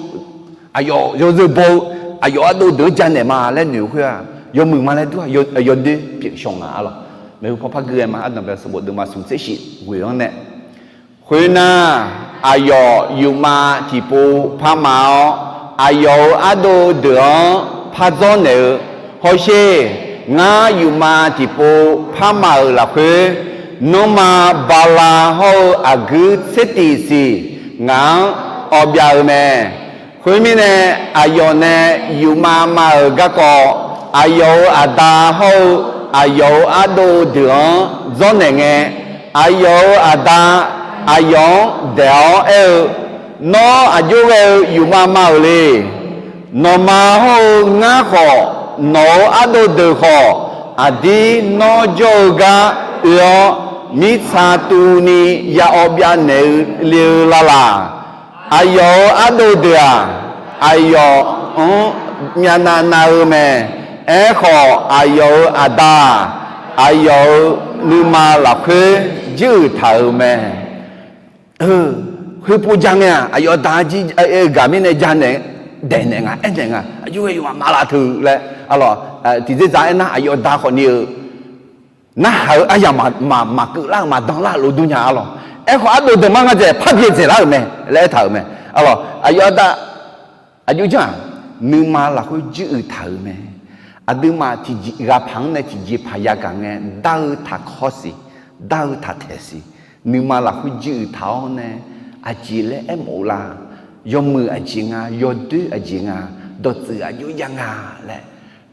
aqyawf yawzeu baw-eu, aqyawf ardov deuq-anr janaeq ma laer noeq-eu khoer-aq, yawmuiq ma laer dur-aq, yawdoer pyeuf shawq nga, aqlawq. Maeqhu paw par gui-aer ma, ardanqbae sanqbof deuvma smq tser shif ghoeq-anr nae, khoernar, aqyawf yufma tiqpov parma-awr, aqyawf-euq ardov deuq-anr par dzawrnaeq-eu, hawsher, ngar yufma tiqpov parma-euq lafkhoer, nanrma, bala hawr-eu aqguir tser tiq siq ngaq-anr awv byav-eu mae. Khoermirnae, aqyawf nae yufma ma-euq garkawv, aqyawf-euq aqda hawr-eu aqyawf-euq ardov deuq-anr dzawrnaeq ngae, aqyawf-euq aqda aqyawf-anr daeq-awr aer-eu, Nawr aqjox ghae-eu yufma ma-euq le. Nawqma hawr-eu ngar khawf, nawq-euq ardov deuq khawf, aqdir nawr jawr-eu gar oe-awr, mirtsa tuvni ya awv byav naeq-eu le-eu lalaq. Aqyawf-euq ardov deuq-aq, aqyawf-anr myavnav nav-eu mae. Aerkhawf, aqyawf-euq aqda-aq, aqyawf-euq nuima lafkhoer juiruiq taq-euq mae. Khoerpov ja ngae-aq, aqyawf aqda jir-eu gaq mirnae janaeq, daeqnaeq nga, aernaeq nga, aqjox ghae yawqghaq maqlaf teu laer, aqlawq, tiqdzerdzaq aernar, aqyawf aqda khawfni-eu narhaq-eu aryamq maqkeuv lar-eu maqdan lar-eu lof dur nya, aqlawq. Aerkhawf, ardov deuq mar nga dzaeq par byaerdzaeq lar-euq mae laer aertaq-euq mae, aqlawq. Aqyawf aqda aqjox janr-aq, nuima lafkhoer juiruiq taq-euq mae. Aqduimaf tiqjeq ghaqpaq-anr nae tiqjeqpaq yagaq ngae, dar-eu taqkawr siq, dar-eu taqtaeq siq, nuima lafkhoer juiruiq taq-awr nae, aqjeq laer aermawf-eu la? Yawmuiq aqjeq nga, yawdoer aqjeq nga, dawqtsuif aqjox ya nga laer,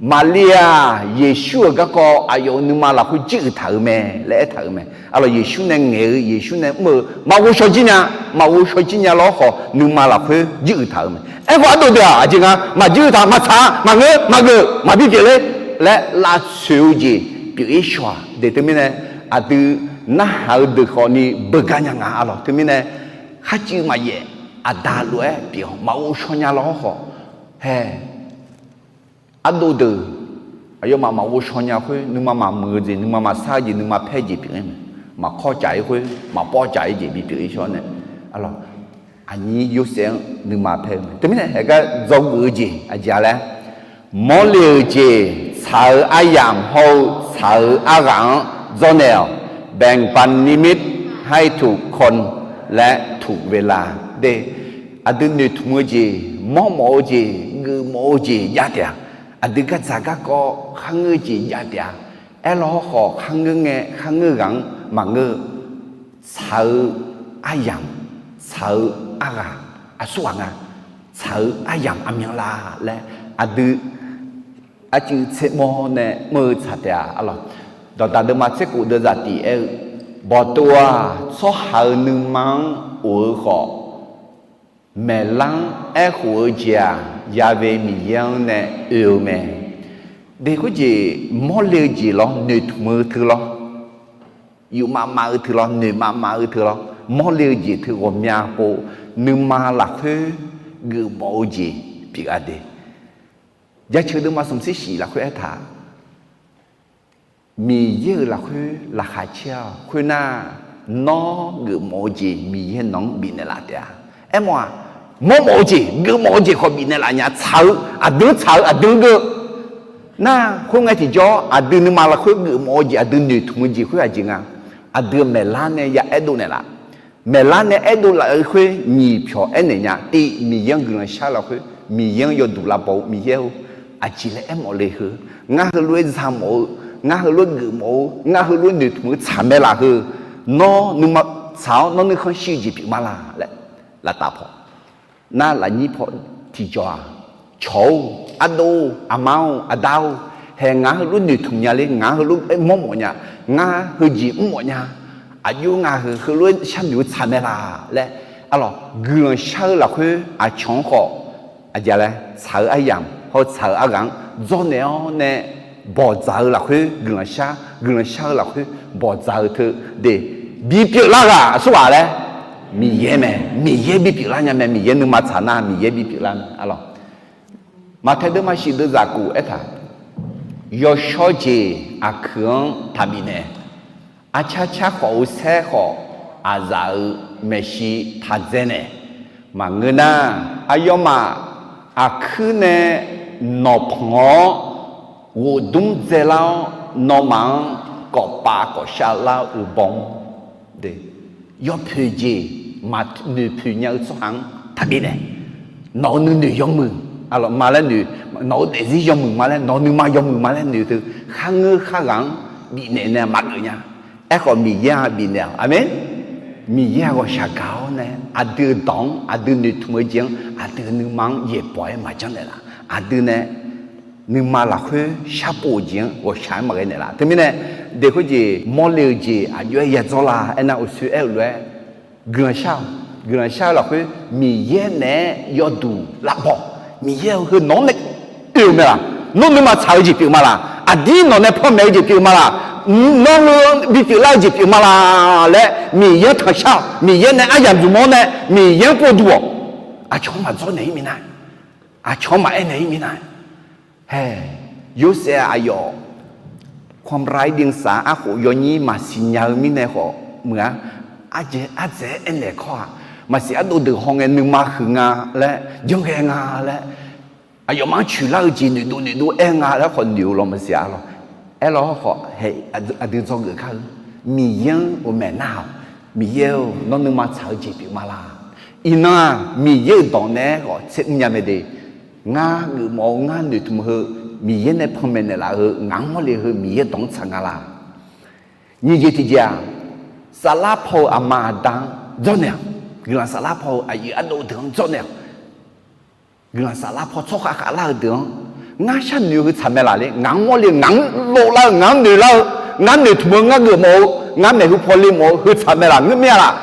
Maqlir-aq, Yeqsur-euq garkawv aqyawf-euq nuima lafkhoer juiruiq taq-euq mae laer aertaq-euq mae. Aqlawq, Yeqsur nae ngaeq-eu, Yeqsur nae mr-eu, maq ghovshaw jir nya, maq ghovshaw jir nya lawr khawf, nuima lafkhoer juiruiq taq-euq mae. Aerkhawf, ardov deuq-aq, aqjeq nga, maqjuir taq, maqtsaq-a, maqngeur, maqgeuf, maqbi pyeufler laer lavtsoeq-eu jeq pyeuf-ir shaw-aq. Deuq teumirnae, aqdui narhaq-eu deuq khawfni beugar nya nga, aqlawq. Teumirnae, kharcuiv maqyaef, aqda lof-aer pyeuf-awr maq ghovshaw nya lawr khawf, hae, ardov deuq aqyawfmaf maq ghovshaw nya khoer, nuima maqmuiq-eu jeq, nuima maqsar-eu jeq, nuima paer-eu jeq pyeuf-ir mae. Maqkawr caf-ir khoer, maqpawr caf-ir jeq bipyeuf-ir shaw nae, aqlawq, aqnyir Yorsaev-anr nuima paer-eu mae. Teumirnae, haegar dzawgeuf-eu jeq aqjeq-a laer, mawrle-euq jeq, tsaq-eu aryamq hawr-eu tsaq-eu arghaq-anr dzawrnaeq-awq. แบ่งปันนิมิตให้ถูกคนและถูกเวลา de. Aqdui noeqtmq-eu jeq, mawrmawf-eu jeq, geufmawf-eu jeq jav taef-a. Aqdui gardzaq garkawv kharngeur-eu jeq jav taef-a. Aerlawr hawrkhawf, kharngeur ngae, kharngeur ghaq-anr maqngeur-eu, tsaq-eu aryamq, tsaq-eu arghaq, aqsurghaq nga, tsaq-eu aryamq aqmyanlaf laer, aqdui arcuiv tsermawr nae mr-eu tsaq taef-a, aqlawq. Dawqdaq deuvma tserkhof deuvzaq tiq aer-eu, bawqtov-aq, tsawrhaq-euq nuima-anr of-eu khawf, maeqlar-anr aerkhof-eu jeq-aq, Ya'we Miqyaer-anr nae oe-eu mae. De khoerjeq, mawrle-eu jeq lawr, noeqtmq-eu teu lawr, yufmav mav-eu teu lawr, noeqmav mav-eu teu lawr, mawrle-eu jeq teu ghawqmya pov, nuima lafkhoer geufmawf-eu jeq pyeuf-a de. Jaceuq deuvma smq tser shif lafkhoer aertaq, Miqyaer-euq lafkhoer laqkhaq caer-awq. Khoernar, nawr geufmawf-eu jeq Miqyaer nawq-anr bifnaeq laf taef-a. Aermawf-aq, mawrmawf-eu jeq, geufmawf-eu jeq khawf bifnaeq laf nya, tsaq-eu aqdui-anr tsaq-eu aqdui-anr geur. Nar, khoerngae tiqjawr aqdui nuima lafkhoer geufmawf-eu jeq, aqdui noeqtmq-eu jeq khoer aqjeq nga. Aqdui maeqlar nae ya aerdov naeqlaf. Maeqlar nae aerdov laf-eu khoer nyiq pyawq aernaeq nya. Tiv, Miqyaer-anr guiqlanq shar-eu lafkhoer, Miqyaer-anr yawduq lavbaw-eu, Miqyaer-or, aqjeq laer aermawf le heu. Ngar heulof-aer za mawf-eu, ngar heulof-aer geufmawf-eu, ngar heulof-aer noeqtmq-eu tsaq mae laf heu. Nawr nuima tsaq-awr nawr nuikhanr shir-eu jeq pyeuf ma laq laer, laftav paw, nar lafnyir paw tiqjawq-aq, cawq-or, ardov-or, aqma-or, aqda-or, hae, ngaq heulof noeqtmq nya ler, ngaq heulof-aer mawrmawf nya, ngar heujeq mrmawf nya, aqjox ngaq heu heulof-aer sharnoeq-eu tsaq mae laq laer, aqlawq, guiqlanq shar-eu lafkhoer aqcawq-anr khawf, aqjeq laer tsaq-eu aryamq hawr-eu tsaq-eu arghaq-anr dzawrnaeq-awr nae, bawqdzaq-eu lafkhoer guiqlanq shar, guiqlanq shar-eu lafkhoer bawqdzaq-eu teu de, bipyeuf lar ghaq aqsurghaq laer, Miqyaer mae. Miqyaer bipyeuf lar nya mae. Miqyaer nuima tsaq nar Miqyaer bipyeuf lar mae, aqlawq. Maqtaeq deuvma shif deuv zaqkuf aertaq, yawshawr jeq aqkuiq-anr taqbifnaeq. Arcar car khawf-eu saer khawf, aqzaf-euq maeqshi taqdzae naeq. Maqngeur nar, aqyawfmaf aqkuir nae nawqpanq-awr ghofdmr dzaelar-awr, nawmaf-anr kawfpav kawfshav lar-eu uqbawr, yawpoeq jeq maqnoeq poeq nya-eu tsawrhaq-anr taqbif naeq. Nawq-euq nuinoeq yawmuiq ma laer noeq, nawq-eu daefzir yawmuiq ma laer, nawq-eu nuima yawmuiq ma laer noeq teu, kharngeur kharghaq-anr bifnaeq nae maqgeuf nya. Aerkhawf Miqyaer-aq bifnaeq-awq. Aqmeq. Miqyaer-aq ghawqshaq gaq-awr nae aqdui-euq dawq-anr, aqdui noeqtmq-eu jeq-anr, aqdui-euq nuima-anr yaeqbawq-aer maqjanr naeqlaf. Aqdui nae nuima lafkhoer sharpov-eu jeq-anr ghawqshaq-aer maqghae naeqlaf. Teumirnae, daeqkhoer jeq mawrle-eu jeq aqjox-aer yadzawr la aernar, uqshoe aer-eu lof-aer guiqlanq shar-awq. Guiqlanq shar-eu lafkhoer Miqyaer naeq-aer yawduq lavbaw. Miqyaer-eu heu nawq-anr nae oe-eu mae laq? Nawr nuima tsaq-eu jeq pyeuf ma laq? Aqdir nawq nae panmaeq-eu jeq pyeuf ma laq? Nawr heu bipyeuf lar-eu jeq pyeuf ma laq laer Miqyaer-anr tanqshar-awq. Miqyaer nae aryamq zmq-awr nae Miqyaer-anr povduq-awq. Aqcawq-anr maqdzawr naeq-ir minav, aqcawq-anr maqaer naeq-ir minav. Hae, Yorsaev aqyawf ความร้ายเดียงสา arkhof yawnyir maqsiq nya-eu mirnae khawf meuq-a. Ardzaeq-aer aernaeq kawr-aq, maqsiq ardov deuq hawngae nuima huiq nga laer, janrghae nga laer, aqyawfmaf-anr coeqlar-eu jeq noeqdov noeqdov aer nga laer khawf noeq-eu lawr maqsiq-a lawr. Aerlawr khawf, aqdui dzawgeuf kar-eu, Miqyaer-anr ghawqmaeq nar-awq. Miqyaer-or, nawr nuima tsaq-eu jeq pyeuf ma laq? Iqnan-aq Miqyaer-euq dawq naeq-aer khawf tser mrnya mae de. Ngar geufmawf-eu, ngar noeqtmq heu, Miqyaer nae panmaeq naeqlaf-eu, ngaq-anr mawrle heu Miqyaer dawq-anr tsaq nga laq? Nyiq jeq tiqjeq-aq, saflar paw-eu aqma aqda-anr dzawrnaeq-awq. Guiqlanq saflar paw-eu aqyuif ardov deuq-anr dzawrnaeq-awq. Guiqlanq saflar paw tsawrkhav khavlar-eu deuq-anr, ngar sharnoeq-eu heu tsaq mae laq le, ngaq-anr mawrle-eu, ngaq-anr lovlar-eu, ngaq-anr noeqlar-eu, ngar noeqtmq-eu, ngar geufmawf-eu, ngar maeqhu paw le mawf-eu heu tsaq mae laq, ngeur mir-a laq?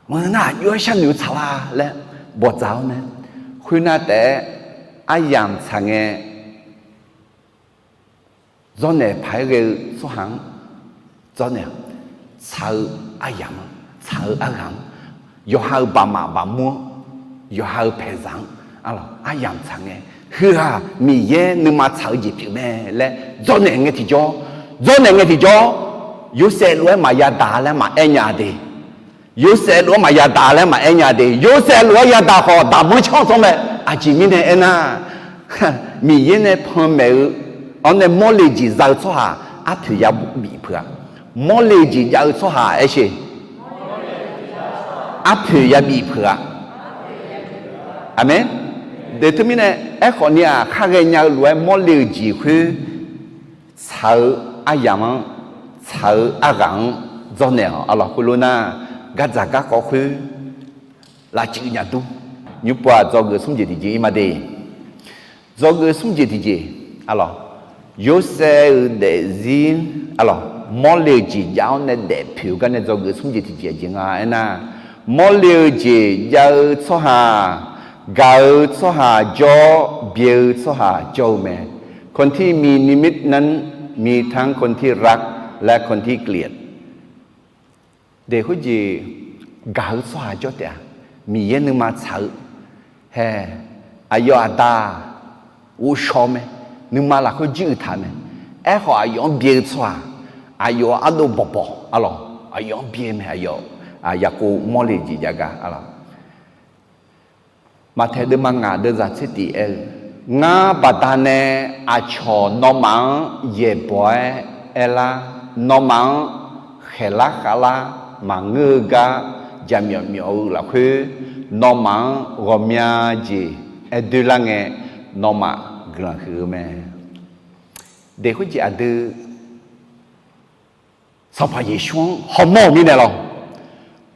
Maqngeur nar, aqjox-aer sharnoeq-eu tsaq la laer bawqdzaq-awr nae, khoernar taef-aer aryamq tsaq ngae, dzawrnaeq paq-aer ghae-eu tsawrhaq-anr dzawrnaeq-awq. Tsaq-eu aryamq-anr, tsaq-eu arghaq-anr, yawqha-euq baqmaf baqmur-anr, yawqha-euq paeqzaq-anr, aryamq tsaq ngae, heu-aq Miqyaer nuima tsaq-eu jeq pyeuf mae laer dzawrnaeq ngae tiqjawr, dzawrnaeq ngae tiqjawr, Yorsaev lof-aer maqya daq laer maqaer nya de. Yorsaev lof-aer maqya daq laer maqaer nya de. Yorsaev lof-aer ya daq khawf, daqmanr canr-eu tsawr mae. Aqjeq mirnae aernar, Miqyaer nae panmaeq-eu, awr nae mawrle jeq za-eu tsawrhaq arpoeq yabif peuq-a. Mawrle jeq jav-eu tsawrhaq aersheq, arpoeq yabif peuq-a. Aqmeq. Deuq teumirnae, aerkhawf ni-aq, khar ghaenya-eu lof-aer mawrle-eu jeq khoer tsaq-eu aryamq-anr, tsaq-eu arghaq-anr dzawrnaeq-awq. Arlawq, khoerlof nar, gardzaq garkawv khoer lavcuiv nya dur. Nymr pov-aq, dzawgeuf smr jeq tiqjeq-ir ma de. Dzawgeuf smr jeq tiqjeq, arlawq, Yorsaev-euq daefzir, arlawq, mawrle-eu jeq jav-awr nae daefpoeq-eu gar nae dzawgeuf smr jeq tiqjeq aqjeq nga aernar, mawrle-eu jeq jav-eu tsawrhaq, gaq-eu tsawrhaq jawr, byae-eu tsawrhaq jawr-eu mae. คนที่มีนิมิตนั้น มีทั้งคนที่รัก และคนที่เกลียด Daeq khoerjeq gaq-eu tsawrhaq jawr taef-a. Miqyaer nuima tsaq-eu, hae, aqyawf aqda ghovshaw mae, nuima lafkhoer juiruiq taq mae. Aerkhawf aqyawf-anr byae-eu tsawrhaq, aqyawf ardov bawqbawq, arlawq, aqyawf-anr byae mae. Aqyawf, Yaqkov mawrle jeq jav gar, arlawq. Maqtaeq deuvma ngaq deuvzaq tser tif aer-eu, ngar baqdanae aqcawq nawmaf-anr yaeqbawq-aer aerlar, nawmaf-anr khaeqlar khavlar maqngeur-eu gar jaqmyawf myawf-eu lafkhoer, nawmaf-anr ghawqmya jeq aer doerlar ngae, nawmaf guiqlanq huiq-eu mae. Daeq khoerjeq aqdui Sanqpaq Yeqsur-anr hawmawr-euq mirnae lawr.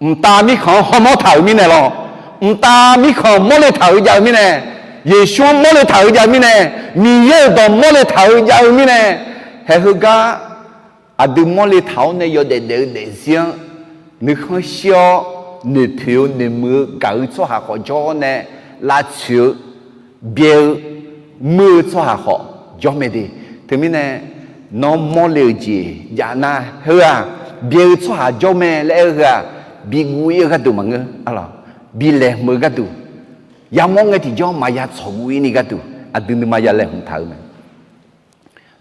Mqtav mirkhanq-anr hawmawr taq-euq mirnae lawr. Mqtav mirkhanq mawrle taq-eu jav-eu mirnae, Yeqsur-anr mawrle taq-eu jav-eu mirnae, Miqyaer-euq dawq mawrle taq-eu jav-eu mirnae, haeq heugar aqdui mawrle taq-awr nae yawdaef daef-eu daefzir-anr nuikhanr shir-awr, noeqpoeq-eu noeqmuiq-eu gaq-eu tsawrhaq khawf jawr-awr nae, lavtsoeq-eu byae-eu muir-eu tsawrhaq khawf jawr mae de. Teumirnae, nawr mawrle-euq jeq jav nar, heu-aq byae-eu tsawrhaq jawr mae laer aer-eu heu-aq, biguv ir-eu gharduq maqngeur, arlawq, bilaeqhmq-eu gharduq, yamawr ngae tiqjawr maqya tsawqguv ir ni gharduq, aqdui nuima ya laeqhmq taq-eu mae.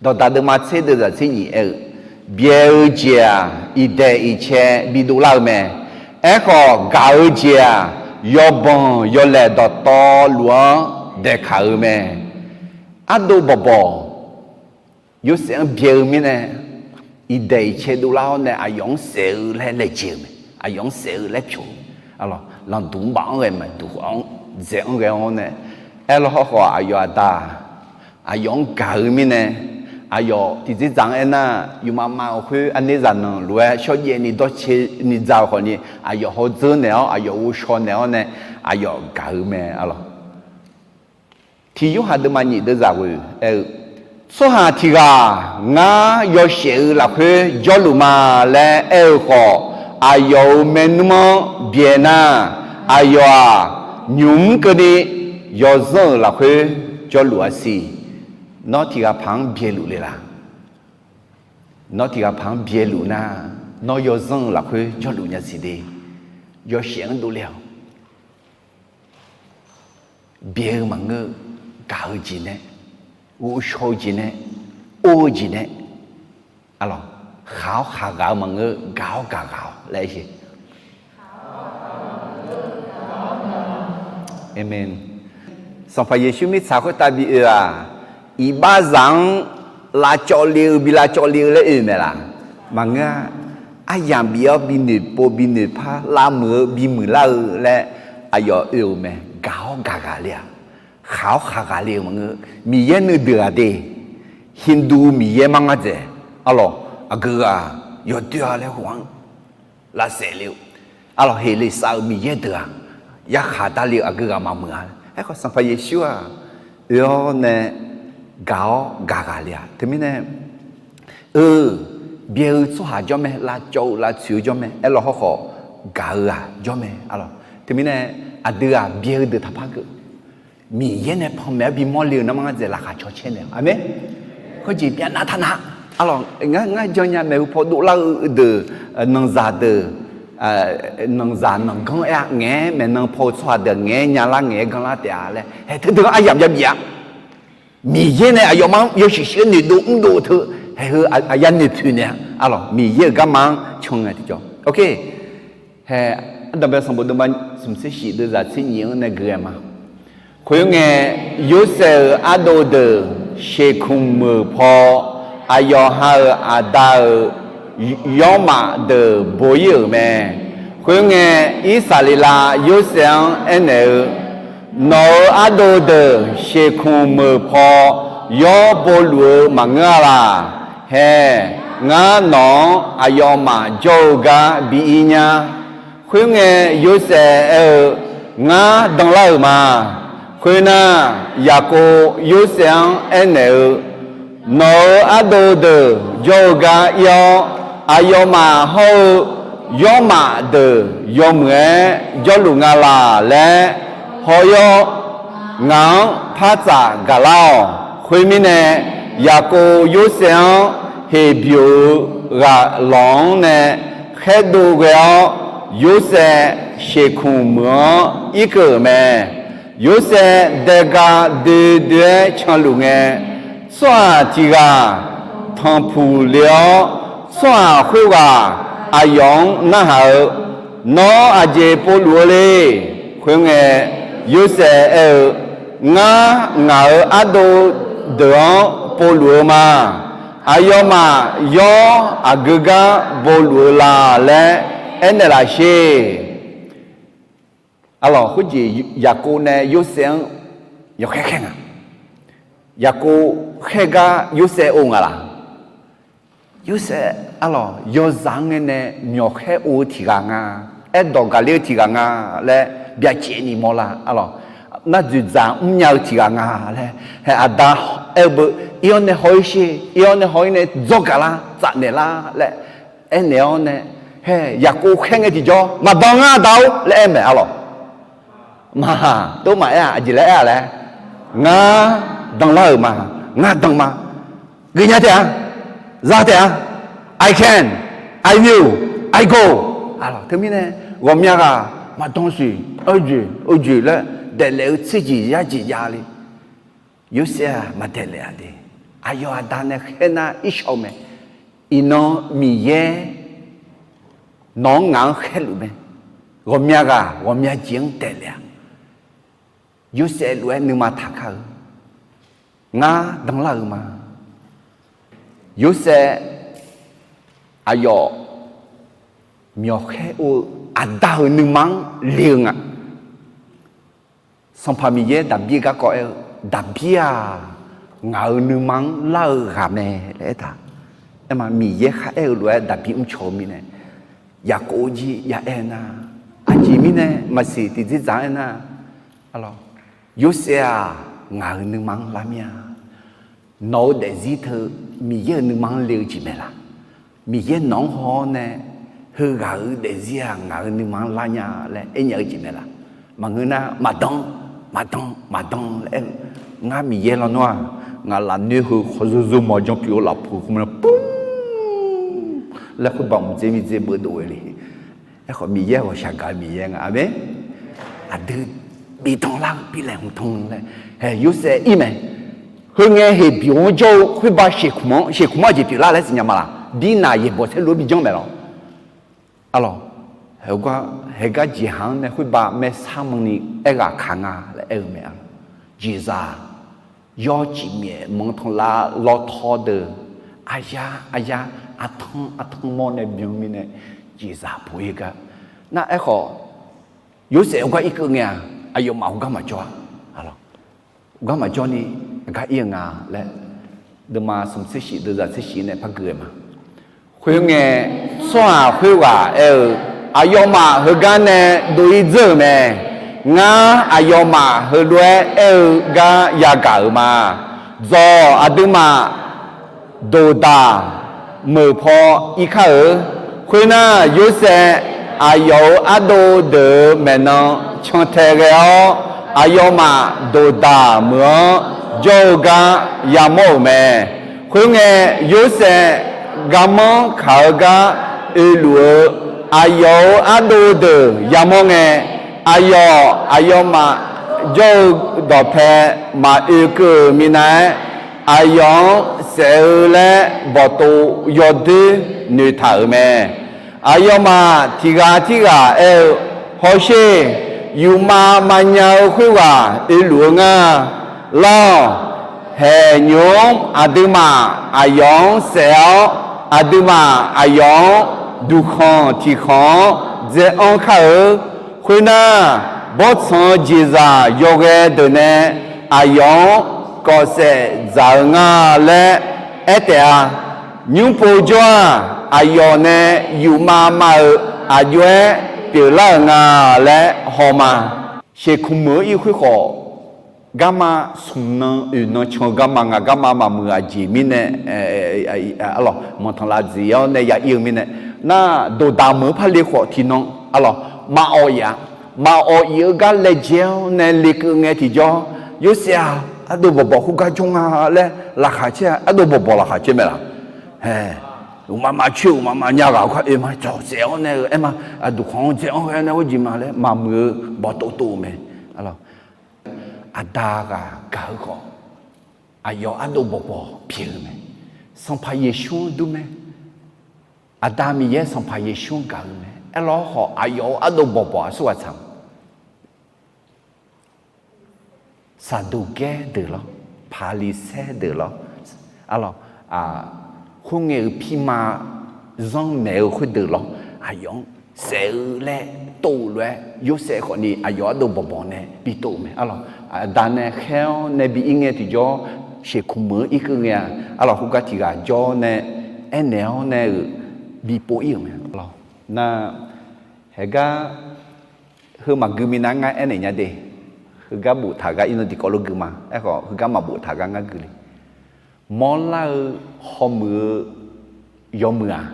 Dawqdaq deuvma tser deuvzaq tser nyiq aer-eu, byae-eu jeq-aq, iqdaeq iqcae bidov lar-eu mae. Aerkhawf, gaq-eu jeq-aq, yawbanq yawlaeq dawqtawvluf-anr daeqkaq-eu mae. Ardov bawqbawq, Yorsaev-anr byae-eu mirnae, iqdaeq iqcae dovlar-awr nae aqyawf-anr saef-eu laer laejae-eu mae. Aqyawf-anr saef-eu laer pyawq-eu, lanqduq mrbaf-anr ghae mae, duq-anr dzaeq-anr ghae-awr nae, aerlawr hawrkhawf aqyawf aqda aqyawf-anr gaq-eu mirnae, aqyawf tiqdzerdzaq-anr aernar, yufmav mav-euq khoer aqnerzaq nanq lof-aer shawrjaev ni dawrcae ni dza-eu khawfni, aqyawf hawdzeur naeq-awr aqyawf ghovshaw naeq-awr nae aqyawf gaq-eu mae, arlawq. Tiq Yorhaq deuvma nyiq deuvzaq ghoe aer-eu, tsawrhaq tiq ghaq ngar yawshaef-eu lafkhoer jawrluf ma laer aer-eu khawf, aqyawf-euq maernmr-anr byaeq nar, aqyawf-aq, nymq mr keuvni yawzanr-euq lafkhoer jawrluf-a siq. Nawr tiq ghaq paq-anr byaeqluf le laq? Nawr tiq ghaq paq-anr byaeqluf nar, nawr yawzanr-euq lafkhoer jawrluf nya siq de. Yawshaef-anr dovle-awq. Byaeq-eu maqngeur-eu, gaq-eu jeq nae, ghovshaw-eu jeq nae, or-eu jeq nae, arlawq, khaq-awr khaqghaq-eu maqngeur-eu, gaq-awr gaqghaq-awq laer aer-eu. Aqmeq. Sanqpaq Yeqsur mirtsaq khoertav bi oe-aq, iqbaxzaq-anr lavcawv le-eu bi lavcawv le-eu laer oe mae laq? Maqngeur-a. Aryamq bif-awr bi noeqpov bi noeqpar, lavmuiq-eu bi muiqlar-eu laer aqyawf oe-euq mae. Gaq-awr gaqghaq le-aq, khaq-awr khaqghaq le-eu maqngeur. Miqyaer nuideuq-aq de, Hindu miqyaer mar ngar dzaeq, arlawq, aqgeu ghaq yawdoer-a laer khof-anr lavsaef le-eu, arlawq, heqleqsav-euq miqyaer deuq-aq, yarkhaq darle-eu aqgeu ghaq maqmuiq-a. Aerkhawf Sanqpaq Yeqsur-aq, oe-awr nae gaq-awr gaqghaq le-aq. Teumirnae, eu, byaeq-eu tsawrhaq jawr mae, lavcawv-eu lavtsoeq-eu jawr mae, aerlawr hawrkhawf gaq-eu ghaq jawr mae, arlawq. Teumirnae, aqdui-aq byaeq-eu deuq taqpar geu, Miqyaer nae panmaeq-aer bimawr le-euq nanrma ngar dzaeq laqkhaq cawcaer naeq-awq. Aqmeq. Khoerjeq byav nav taq nav. Arlawq, ngar ngar jan nya maeqhu paw dovlar-eu deuq, nanqzaq deuq, nanqzaq nanqganr aer-a, ngaeq-aer maeqnan paw-eu tsawrhaq deuq ngaeq-aer nyalar ngaeq-aer ganrlar taef-a laer haeq teudeuq-anr aryamq yabif-a. Miqyaer nae aqyawfmaf-anr yawshuif shuif-aer noeqdov mrdov teu, haeq heu aqyar noeqpoeq naeq-a. Arlawq, Miqyaer-euq garma-anr can ngae tiqjawr. Ok. Hae, Ardanqbae sanqbof deuvma smq tser shif deuvzaq tser nyif-anr nae gui-aer ma. Khoerngae, Yorsaev-euq ardov deuq sheuqkmq meuq paw, aqyawf ha-euq aqda-euq yawrmaf deuq bo ir-euq mae. Khoerngae, Irsaqleqlav Yorsaev-anr aernaeq-eu, Nawq-euq ardov deuq sheuqkmq meuq paw yawr bo luf-eu maqngeur-a laq. Hae, ngar nawq-anr aqyawfmaf jawr-eu gar bi ir nya. Khoerngae, Yorsaev aer-eu, Ngar danlar-euq ma. Khoernar, Yaqkov Yorsaev-anr aernaeq-eu, Nawq-euq ardov deuq jawr-eu gar ir-awr, aqyawfmaf hawr-eu yawrmaf deuq yawmuiq-aer jawrluf nga laq laer haw-awr, ngaq-anr par tsaf gaqlar-awq. Khoermirnae, Yaqkov Yorsaev-anr Heqbyoq-euq ghaq lawq-anr nae khaerdov ghae-awr, Yorsaev sheuqkmq meuq-anr irkeuv-euq mae. Yorsaev daega doe doe-aer canluf ngae, tsawrhaq tiq ghaq tanqpuq le-awr, tsawrhaq khoerghaq aqyawf-anr narhaq-eu, Nawr aqjeq povluf-eu le? Khoerngae, Yorsaev aer-eu, Ngar ngaq-euq ardov deuq-anr povluf-eu ma. Aqyawfmaf yawr aqgeu gar boluf-eu la laer aernaeq laf sher. Arlawq, khoerjeq Yaqkov nae Yorsaev-anr yawkhaer khaer nga. Yaqkov khaer gar Yorsaev or nga laq? Yorsaev, arlawq, yawzaq-anr ngae nae myawqkhaer or-eu tiq ghaq nga, aerdawq gaqler-eu tiq ghaq nga laer byacaevni mawrlar. Arlawq, nar dzoeqdzaq mrnya-eu tiq ghaq nga laer, hae aqda aer-eu beu, ir-awr nae haw-ir sher, ir-awr nae haw-ir nae dzawr gaqlar, tsafnaeq lar laer aernaeq-awr nae, hae Yaqkov khaer ngae tiqjawr, Maqdan ngar aqda-or laer aer mae. Arlawq, maqha, tov maqaer-a. Aqjeq laer aer-a laer, Ngar danlar-euq ma. Ngar dan ma. Geufnya taef-a. Za taef-a. I can, I will, I go. Arlawq, teumirnae ghawqmya ghaq maqdan siq, oejoeq oejoeq laer daeflaef-eu tserjeq yarjeq javle. Yorsaev-aq maqdaeq lef-a de. Aqyawf aqda nae khaer nar irshawr-eu mae. Iqnan Miqyaer nawq-anr ngaq-anr khaerluf mae. Ghawqmya ghaq ghawqmya jeq-anr daeq lef-a. Yorsaev lof-aer nuima taqkar-eu, ngar danlar-eu ma. Yorsaev aqyawf myawqkhaer or-eu aqda-euq nuima-anr le-eu nga. Sanqpaq Miqyaer Daqbir garkawv aer-eu, Daqbir-aq, ngaq-euq nuima-anr lar-eu ghaq mae laer aertaq. Aerma Miqyaer kharaer-eu lof-aer Daqbir mrcaw-eu mirnae, Yaqkov jir ya aer nar, aqjeq mirnae maqsiq tiqdzerdzaq aernar, Yorsaev-aq, ngaq-euq nuima-anr lar mir-a. Nawq-eu daefzir teu Miqyaer-euq nuima-anr le-eu jeq mae laq? Miqyaer nawq-anr haw-awr nae, heughaq-euq daefzir-aq ngaq-euq nuima-anr lar nya laer aernya-eu jeq mae laq? Maqngeur nar, maqdan, maqdan, maqdan laer aer-eu, ngar Miqyaer lawnmr-aq, ngaq lafnoer heu khawf zozov mawq janpyeuf-eu lafpuq khoermawr-aer pur laer khoerbav mqdzer miqdzer beuvdov-eu le. Aerkhawf Miqyaer ghawqshaq gaq-eu Miqyaer nga. Aqmeq. Aqdui bidan lar-eu bi laeqhmq tan laer, hae Yorsaev ir mae. Heu ngae heqbymq-anr jawr-eu khoerbav shekmq-anr, shekmq-anr aqjeq pyeuflar laer siqnya ma laq? Birnaq yaeqbawq saerlu-anr bijanr mae lawr. Arlawq, haegar jeqhaq-anr nae khoerbav maersar manrni aerghaq kaq nga laer aer-eu mae. Jeqzaq yawciq myaef manq tanqlav lawtaw deuq, aryar aryar, artanr artanr mawr nae byan mirnae jeqzaq puq-ir gar. Nar aerkhawf, Yorsaev heugar irkeuv ngae-aq, aqyawfmaf heugar maqjawr-a. Heugar maqjawr ni, aqgar ir-eu nga laer, deuvma smq tser shif deuvzaq tser shif nae par gui-eu ma. Khoerngae, tsawrhaq khoerghaq aer-eu, Aqyawfmaf heugar nae dov-ir dzeur-euq mae. Ngar aqyawfmaf heulof-aer aer-eu gar yagaq-euq ma. Dzawq aqduimaf doqdaq meuq paw ir kar-eu. Khoernar, Yorsaev aqyawf-euq ardov deuq-euq maeqnan cantae ghae-awr, aqyawfmaf doqdaq meuq-anr jawr-eu gar yamawr-euq mae. Khoerngae, Yorsaev garmanr kaq-eu gar oeluf-eu aqyawf-euq ardov deuq yamawr ngae, aqyawf aqyawfmaf jawr-eu dawqpae maqoe keuv-euq minav-aer, aqyawf-anr saef-eu laer bawqtov yawdoer noeqtaq-euq mae. Aqyawfmaf tiq ghaq tirghaq aer-eu, Hawsher, yufmav mavnya-eu khoerghaq oeluf-eu nga. Lar-awq. Haeq nymq-mr aqduimaf aqyawf-anr saef-awr, aqduimaf aqyawf-anr duqkhanq tiqkhanq-anr dzae-anr kar-eu. Khoernar, bawrtsanq-eu jeqzaq yawghae deuq nae aqyawf-anr kawf saef dzaq-eu nga laer aer taef-a. Nymr pov jawr-aq, aqyawf nae yufmav mav-euq aqjox-aer pyeuflar-euq nga laer haw ma. Shekmq meuq-anr ir khoerkhawf, garma smq nan oeq nan can-eu garma nga. Garma maqmuiq-eu aqjeq mirnae, arlawq, manqtanq lav dziq-awr nae ya ir-eu mirnae, nar, doqdaq meuq-anr par le khawf tiqnan, arlawq, maqawq iq-a. Maqawq iq-eu gar laejae-awr nae lekeuv ngae tiqjawr, Yorsaev-aq, ardov bawqbawq khoergar jawr nga laer laqkhaq caer-a. Ardov bawqbawq laqkhaq caer mae laq? Hae, uqmav maqcoer uqmav maqnya ghaq-eu kar oe ma. Cawq saef-awr nae-eu aer ma. Duqkhanq-anr dzae-anr ghae nae ghoer jeq ma laer maqmuiq-eu bawqtov tov-eu mae. Aqda ghaq gaq-eu khawf, aqyawf ardov bawqbawq pyeuf-eu mae. Sanqpaq Yeqsur-anr dur mae. Aqda Miqyaer Sanqpaq Yeqsur-anr gaq-eu mae. Aerlawr khawf, aqyawf-euq ardov bawqbawq aqsur ghaq tsaq-a. Saqduqgaer deuq lawr, Paqliqsaer deuq lawr, arlawq, khoerngae-euq pirma zanrmaeq-eu khoerdeuq lawr, aqyawf-anr saef-eu laer tov-eu lof-aer, Yorsaev khawfni aqyawf ardov bawqbawq nae bitov-eu mae. Arlawq, aqda nae khaer-awr nae bi ir ngae tiqjawr, shekmq meuq-anr irkeuv ngae-a. Arlawq, khoergar tiq ghaq jawr nae aernaeq-awr nae-euq bipov ir-euq mae. Arlawq, nar, haegar heu maqgui minav ngar aernaeq nya de. Heugar boftaq gar irnan tiqkawv lof gui ma. Aerkhawf, heugar maqboftaq gar ngar gui le. Mawrlar-eu hawmuiq-eu yawmuiq-aq,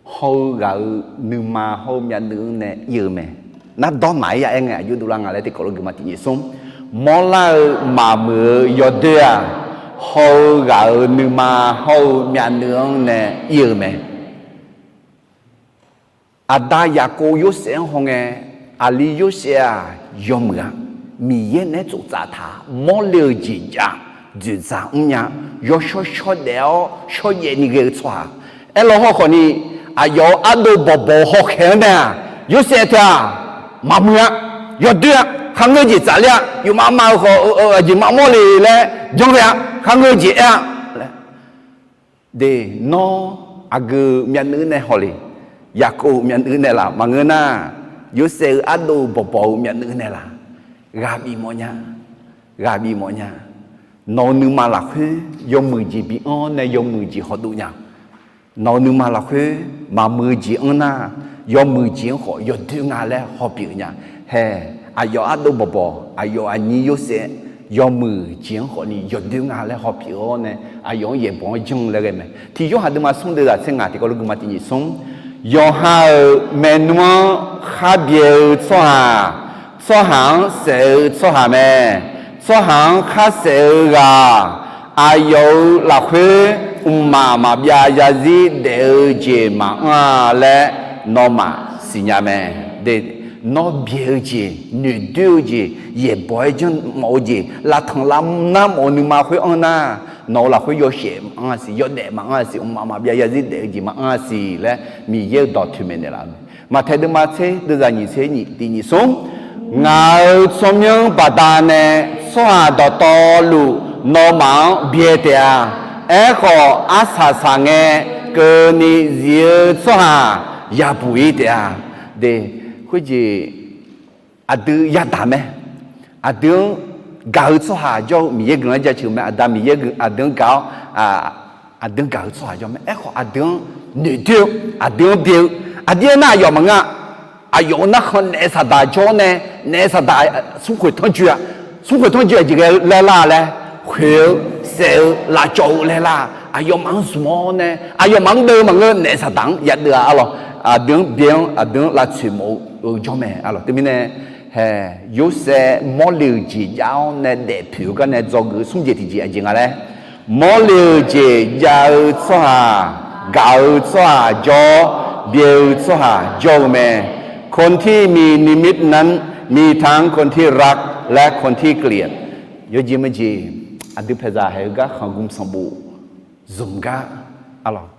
haw-eu ghaq-euq nuima hawr-eu myavnuiv-anr nae ir-eu mae. Nar dawrnaq-aer ya aer ngae aqjox dovlar nga laer tiqkawv lof gui ma. Tiqnyif smr, mawrlar-eu maqmuiq-eu yawdoer-aq, haw-eu ghaq-euq nuima hawr-eu myavnuiv-anr nae ir-eu mae. Aqda Yaqkov Yorsaev-anr hawngae, aqli Yorsaev-aq yawmuiq-a. Miqyaer naeq-aer tsoftsaf taq mawrle-eu jeq jav dzoeqdzaq mrnya, yawshawr shawr daef-awr shawrjaev ni ghae-eu tsawrhaq. Aerlaw hawkhawf ni, aqyawf-euq ardov bawqbawq-eu hawkhaeq-anr nae-aq, Yorsaev teu-aq, maqmuiq-a, yawdoer-a, kharngeur jeq tsafler-a, yufmav mav-eu khawf aqjeq maqmawr le laer janr ghae-a, kharngeur jeq aer-a laer. De, nawr aqgeu myavnuiv nae haw le? Yaqkov myavnuiv nae laf maqngeur nar, Yorsaev-euq ardov bawqbawq-eu myavnuiv nae laf? Ghaq bif mawfnya, ghaq bif mawfnya. Nawq-euq nuima lafkhoer yawmuiq jeq bi anr nae yawmuiq jeq hawdov nya. Nawq-euq nuima lafkhoer maqmuiq-eu jeq anr nar, yawmuiq jeq-anr khawf yawdoer nga laer hawpyeuf nya. Hae, aqyawf ardov bawqbawq, aqyawf aqnyir Yorsaev, yawmuiq jeq-anr khawfni yawdoer nga laer hawpyeuf-awr nae, aqyawf-anr yaeqbawq-anr janr-eu laer ghae mae. Tiq Yorhaq deuvma smr deuvzaq tser ngaq tiqkawv lof guiqma tiq nyiq smr, yawqha-euq maernmr-anr khar byae-eu tsawrhaq, tsawrhaq-anr saef-eu tsawrhaq mae. Tsawrhaq-anr khar saef-eu ghaq, aqyawf-euq lafkhoer mqmaq maqbyav zarzir daef-eu jeq maqanr-a laer nawmaf siqnya mae. De, nawr byae-eu jeq, noeqdoer-eu jeq, yaeqbawq-aer janrmawf-eu jeq, lavtanq lavnar mawf-eu nuima khoer anr nar, nawq-euq lafkhoer yawshaef maqanr-a siq, yawdaef maqanr-a siq, mqmaq maqbyav zarzir daef-eu jeq maqanr-a siq laer Miqyaer-euq dawq toeqmaeq naeqlaf-eu mae. Maqtaeq deuvma tser deuvzaq nyiq tser nyiq tiq nyiq smr, ngaq-euq tsawrmyanr baqdanae tsawrhaq dawqtawvluf nawmaf-anr byae taef-a. Aerkhawf, arsaq saqngae keuvni zif-eu tsawrhaq yabuq-ir taef-a. De, khoerjeq aqdui yadaq mae. Aqdui-anr gaq-eu tsawrhaq jawr-eu Miqyaer guiqlanq-anr jaceuq mae. Aqda Miqyaer aqdui-anr gaq-awr, aqdui-anr gaq-eu tsawrhaq jawr mae. Aerkhawf, aqdui-anr noeqdoer-eu, aqdui-anr byae-eu, aqdir aernar aqyawf maqngeur-a. Aqyawf-euq narkhan naef saqdaq jawr-awr nae, naef saqdaq smrkhoeq tanrjoe-a, smrkhoeq tanrjoe aqjeq ghae laer lar laer, khoeq-eu, saef-eu, lavcawv-eu laer lar, aqyawfmaf-anr zmq-awr nae, aqyawfmaf-anr deuv-eu maqngeur, naef saqdaq-anr yadeuv-a arlawq. Aqdui-anr byae-anr aqdui-anr lavtsoeq mawf-eu jawr mae arlawq. Teumirnae, hae, Yorsaev mawrle-euq jeq jav-awr nae daefpoeq-eu gar nae dzawgeuf-eu smr jeq tiqjeq aqjeq nga laer, mawrle-euq jeq jav-eu tsawrhaq, gaq-eu tsawrhaq jawr, byae-eu tsawrhaq jawr-eu mae. คนที่มีนิมิตนั้น มีทั้งคนที่รัก และคนที่เกลียด Yawjeq meujeq, aqdui paeqzaq haeq-eu gar khanqgmq sanqbof zmq gar arlawq.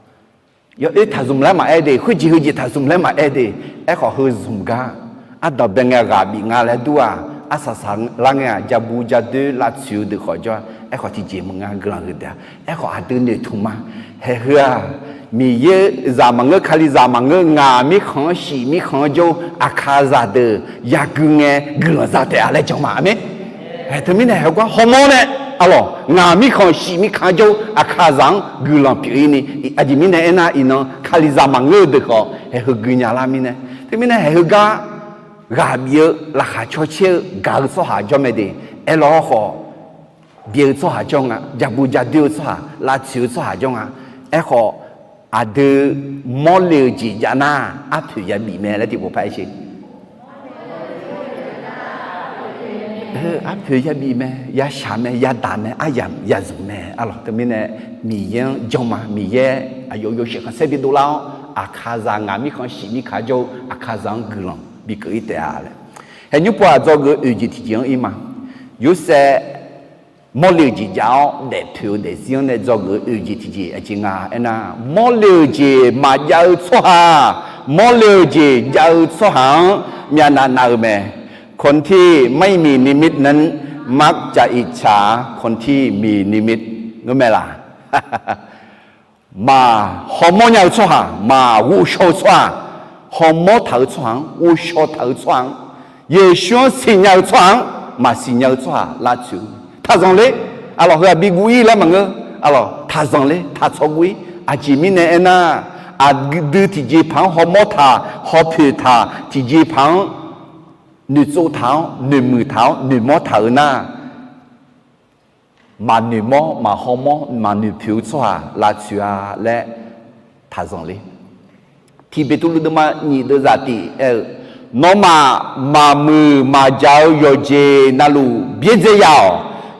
Yawoer taqzmq laer maqaer de, khoerjeq heujeq taqzmq laer maqaer de. Aerkhawf, heu zmq gar, ardanq bae ngae ghaq bif nga laer dur-aq, arsaq saqlar ngae-aq, jabu jadoer lavtsoeq-eu deuq khawf jawr-a. Aerkhawf, tiqjeq maqnga guiqlanq huiq taef-a. Aerkhawf, aqdui noeqtmq ma. Haeq heu-aq, Miqyaer zaq maqngeur, Kalizaq maqngeur, ngaq mirkhanq-anr shif mirkhanq-anr jawr-eu Aqkaqzaq deuq yagui ngae guiqlanq za taef-a laer jan ma. Aqmeq. Haeq teumirnae haeq-eu gar hawmawr nae, arlawq, ngaq mirkhanq shif mirkhanq-anr jawr-eu Aqkaqzaq-anr guiqlanq pyeuf-ir ni, aqjeq mirnae aernar, iqnan Kalizaq maqngeur-eu deuq khawf haeq heu gui nya lar mirnae. Teumirnae haeq heu gar ghaq bif-eu laqkhaq caw caer-eu gaq-eu tsawrhaq jawr mae de. Aerlawr khawf, byae-eu tsawrhaq jawr nga, jabu jadoer-eu tsawrhaq, lavtsoeq-eu tsawrhaq jawr nga. Aerkhawf, aqdui mawrle-eu jeq jav nar, arpoeq yabif mae laer tiqpov par aer sher. Arpoeq yabif mae, yashaq mae, yadaq mae, aryamq yazmq mae arlawq. Teumirnae Miqyaer-anr jan ma. Miqyaer aqyawf yawshaef khanqsaer bidov lar-awr, Aqkaqzaq ngaq mirkhanq shif mirkhanq jawr-eu Aqkaqzaq-anr guiqlanq bikeuf-ir taef-a laer. Haeq nymr pov-aq, dzawgeuf-eu oeq jeq tiqjeq-anr ir ma. Yorsaev mawrle-euq jeq jav-awr daefpoeq-eu daefzir-anr nae dzawgeuf-eu oeq jeq tiqjeq aqjeq nga aernar, mawrle-euq jeq maqjav-eu tsawrhaq, mawrle-euq jeq jav-eu tsawrhaq-anr myavnav nav-eu mae. คนที่ไม่มีนิมิตนั้น มักจะอิจฉาคนที่มีนิมิต Ngeurmae laq? Maq hawmawr nya-eu tsawrhaq, maq ghovshaw-eu tsawrhaq, hawmawr taq-eu tsawrhaq-anr, ghovshaw taq-eu tsawrhaq-anr, Yeqsur-anr siqnya-eu tsawrhaq-anr maqsiq nya-eu tsawrhaq lavtsoeq-eu taqzanq ler. Arlawq, heu-aq bi guv-ir laer maqngeur. Arlawq, taqzanq ler, taqtsawv guv-ir. Aqjeq mirnae aernar, aqdui tiqjeqpaq-anr hawmawr taq, hawpoeq taq, tiqjeqpaq-anr noeqtsov taq-awr, noeqmuiq taq-awr, noeqmawr taq-eu nar, maqnoeqmawr, maqhawmawr, maqnoeqpoeq-eu tsawrhaq lavtsoeq-a laer taqzanq ler. Tiq Beqtuvluv deuvma nyiq deuvzaq tiq aer-eu, nawmaf maqmuiq maqjaq-eu yawqjeq navluf byaerdzae ya-awq.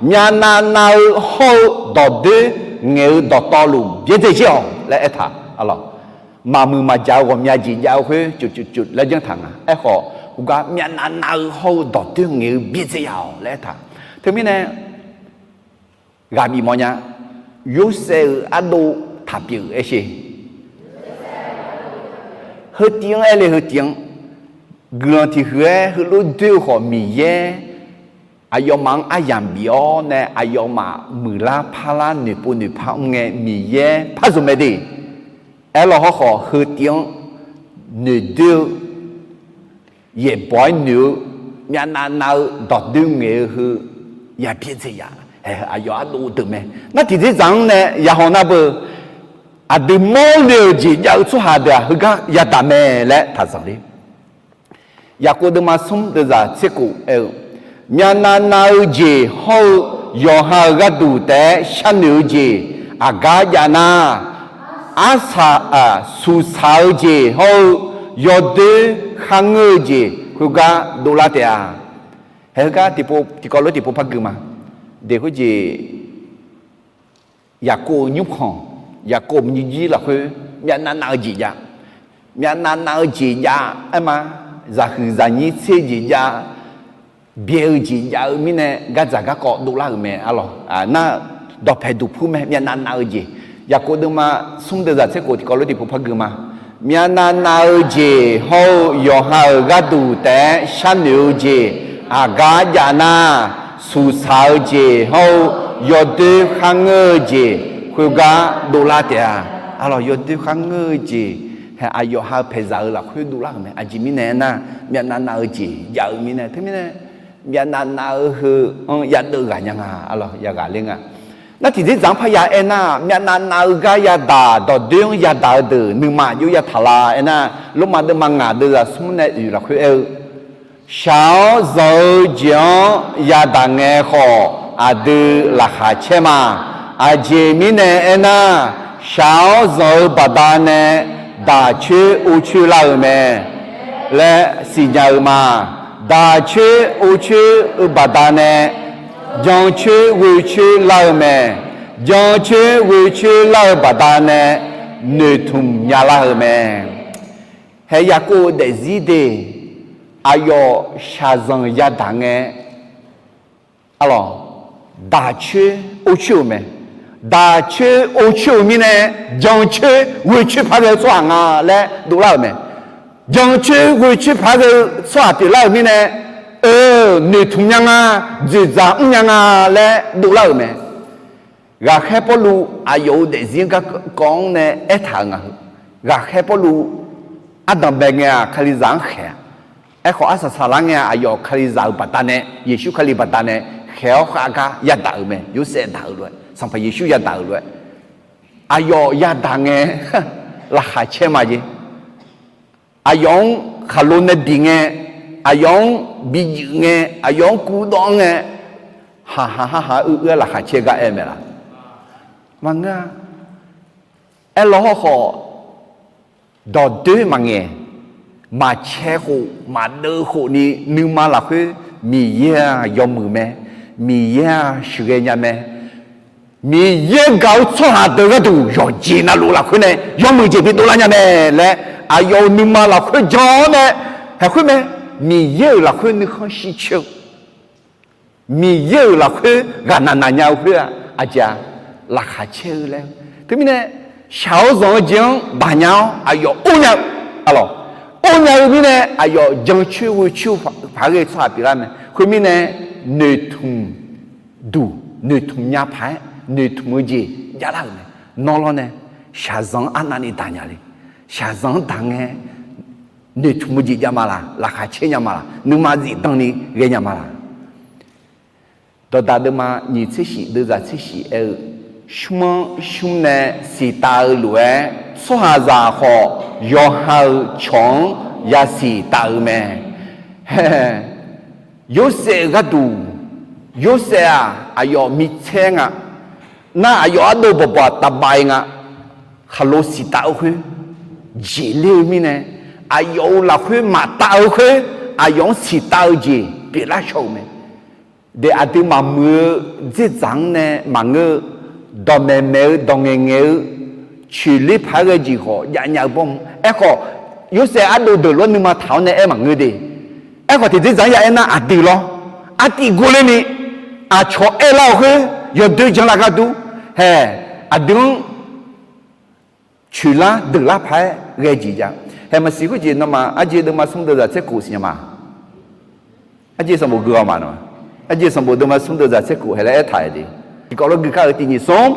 Myavnav nav-eu hawr-eu dawqdoer ngaeq-eu dawqtawvluf byaerdzae jer-awq laer aertaq. Arlawq, maqmuiq maqjaq-eu ghawqmya jeq jav-eu khoer cuf cuf cuf laer janr taq nga. Aerkhawf, uqgar myavnav nav-eu hawr-eu dawqdoer ngaeq-eu byaerdzae ya-awq laer aertaq. Teumirnae ghaq bif mawr nya. Yorsaev-euq ardov taqpyeuf aershe. Heu tiv-anr aer le, heu tiv-anr guiqlanq tiq huiq-aer heulof doer-eu khawf, Miqyaer aqyawfmaf-anr aryamq bif-awr nae aqyawfmaf muiqlar parlar noeqpov noeqpar mr ngae Miqyaer par zmq mae de. Aerlawq hawrkhawf heu tiv-anr noeqdoer-eu yaeqbawq-aer noeq-eu, myavnav nav-eu dawqdoer ngaeq-eu heu ya byaerdzae ya. Hae, aqyawf ardov deuq mae. Nar tiqdzerdzaq-anr nae yahaw nar beu, aqdui mawrle-euq jeq jav-eu tsawrhaq deuq-aq heugar yadaq mae laer taqzanq ler. Yaqkov deuvma smr deuvzaq tser khof aer-eu, myavnav nav-eu jeq hawr-eu yawqha-euq gharduq taef-aer sharnoeq-eu jeq aqgar jav nar, arsaq, suqsaq-eu jeq hawr-eu yawdoer kharngeur-eu jeq khoergar dovlar taef-a. Hae, heugar tiqpov tiqkawv lof tiqpov par gui ma. Deq khoerjeq Yaqkov-euq nymrkhanq, Yaqkov-euq nymrjir lafkhoer myavnav nav-eu jeq jav. Myavnav nav-eu jeq jav aer ma. Zaqhuiq zaqnyir tser jeq jav, byae-eu jeq jav-eu mirnae gardzaq garkawv dovlar-euq mae. Arlawq, nar dawqpae duqpur mae, myavnav nav-eu jeq. Yaqkov deuvma smr deuvzaq tser khof tiqkawv lof tiqpov par gui ma. Myavnav nav-eu jeq hawr-eu yawqha-euq gharduq taef-aer sharnoeq-eu jeq aqgar jav nar, suqsaq-eu jeq hawr-eu yawdoer kharngeur-eu jeq khoergar dovlar taef-a. Arlawq, yawdoer kharngeur-eu jeq, hae, aqyawf ha paeqzaq-eu lafkhoer dovlar-euq mae. Aqjeq mirnae aernar, myavnav nav-eu jeq jav-eu mirnae. Teumirnae myavnav nav-eu heu-anr yadeuv ghaq nya nga. Arlawq, yaghaq ler nga. Nar tiqdzerdzaq-anr parya aernar, myavnav nav-eu gar yadaq, dawqdoer-anr yadaq-eu deuq nuima aqjox yataq la aernar, Lormav deuvma ngaq deuvzaq smr nae oeq lafkhoer aer-eu, shaq-awr zanq-eu jeq-anr yadaq ngae khawf aqdui laqkhaq caer ma. Aqjeq mirnae aernar, shaq-awr zanq-eu baqdanae daq coer or coer lar-euq mae laer siqnya-eu ma. Daq coer or coer-eu baqdanae jan coer ghoe coer lar-eu mae. Jan coer ghoe coer lar-eu baqdanae noeqtmq nya lar-euq mae. Hae, Yaqkov-euq daefzir de, aqyawf shaqzanq yadaq ngae, arlawq, daq coer or coer-euq mae. Daq coer or coer-euq mirnae, jan coer ghoe coer paq ghae-eu tsawrhaq nga laer dovlar-euq mae. Jan coer ghoe coer paq ghae-eu tsawrhaq pyeuflar-euq mirnae, eu, noeqtmq nya nga, dzoeqdzaq mr nya nga laer dovlar-euq mae. Ghaqkhaer Pawrluv aqyawf-euq daefzir-anr garkawv-anr nae aertaq-euq nga heu. Ghaqkhaer Pawrluv ardanq bae ngae-aq, Kalizaq-anr khaeq-a. Aerkhawf, arsaq saqlar ngae-aq, aqyawf Kalizaq-euq baqdanae, Yeqsur Kali baqdanae khaeq-awr khav gar yadaq-euq mae. Yorsaev daq-euq lof-aer, Sanqpaq Yeqsur yadaq-euq lof-aer, aqyawf yadaq ngae laqkhaq caer ma jeq. Aqyawf-anr khaqlo nae bif ngae, aqyawf-anr bi juif ngae, aqyawf-anr kurdawv-anr ngae, haqhaq haqhaq-aer uir-aer laqkhaq caer gar aer mae laq? Maqngeur-a. Aerlawr hawrkhawf, dawqdoer maqngaeq, maqcae khof maqdeuv khofni nuima lafkhoer Miqyaer-aq yawmuiq mae, Miqyaer-aq sheuqghae nya mae. Miqyaer gaq-eu tsawrhaq deuq gharduq yawqjeq navluf lafkhoer nae yawmuiq jeq bidov lar nya mae laer, aqyawf-euq nuima lafkhoer jan-awr nae, haeq khoer mae, Miqyaer-euq lafkhoer nuikhanr shircoer-eu, Miqyaer-euq lafkhoer ghaqnaq naq nya-eu khoer-aq, aqjeq-aq, laqkhaq caer-eu laer. Teumirnae, shaq-awr zanq-eu jeq-anr baqnya-awr aqyawf or nya-eu, arlawq, or nya-eu mirnae aqyawf jancoer ghoecoer paq ghae-eu tsawrhaq pyeuflar mae. Khoermirnae, noeqtmq duq, noeqtmq nya paq-aer noeqtmq-eu jeq javlar-euq mae. Nawr lawr nae shaqzanq-anr arnavni daq nya le. Shaqzanq-anr daq ngae noeqtmq-eu jeq jav ma laq? Laqkhaq caer nya ma laq? Nuima zifdan ni ghae nya ma laq? Dawqdaq deuvma nyiq tser shif deuvzaq tser shif aer-eu, shmr-anr shmr nae siqtav-eu lof-aer, tsawrhaqzaq khawf yawqha-euq cawq-anr yasiq taf-eu mae. Yorsaev-euq gharduq, Yorsaev-aq, aqyawf micaer nga. Nar aqyawf ardov bawqbawq tavbav-i nga. Khaqlo siqtav-eu khoer jeq ler-eu mirnae, aqyawf-euq lafkhoer maqtav-eu khoer, aqyawf-anr siqtav-eu jeq pyeuflar shaw-euq mae. Daef aqdui maqmuiq-eu dzerdzaq-anr nae maqngeur-eu, dawqmaeq maeq-eu dawqngaeq ngaeq-eu coeqler paq-aer ghae jeq khawf javnya-eu bawrm. Aerkhawf, Yorsaev ardov deuq lof-aer nuima taq-awr nae aer maqngeur de. Aerkhawf, tiqdzerdzaq-anr ya aernar aqdui lawr, artiv gor lerni aqcawq aerlar-eu khoer, Yawdoer janlar gharduq, hae, aqdui-anr coeqlar deuqlar paq-aer ghae jeq jav. Hae, maqsiq khoerjeq nawmaf Arjeq deuvma smr deuvzaq tser khof siqnya ma. Arjeq sanqbof gui-awq ma. Arjeq sanqbof deuvma smr deuvzaq tser khof hae laer aertaq-euq de. Tiqkawv lof gui kar-eu tiq nyiq smr,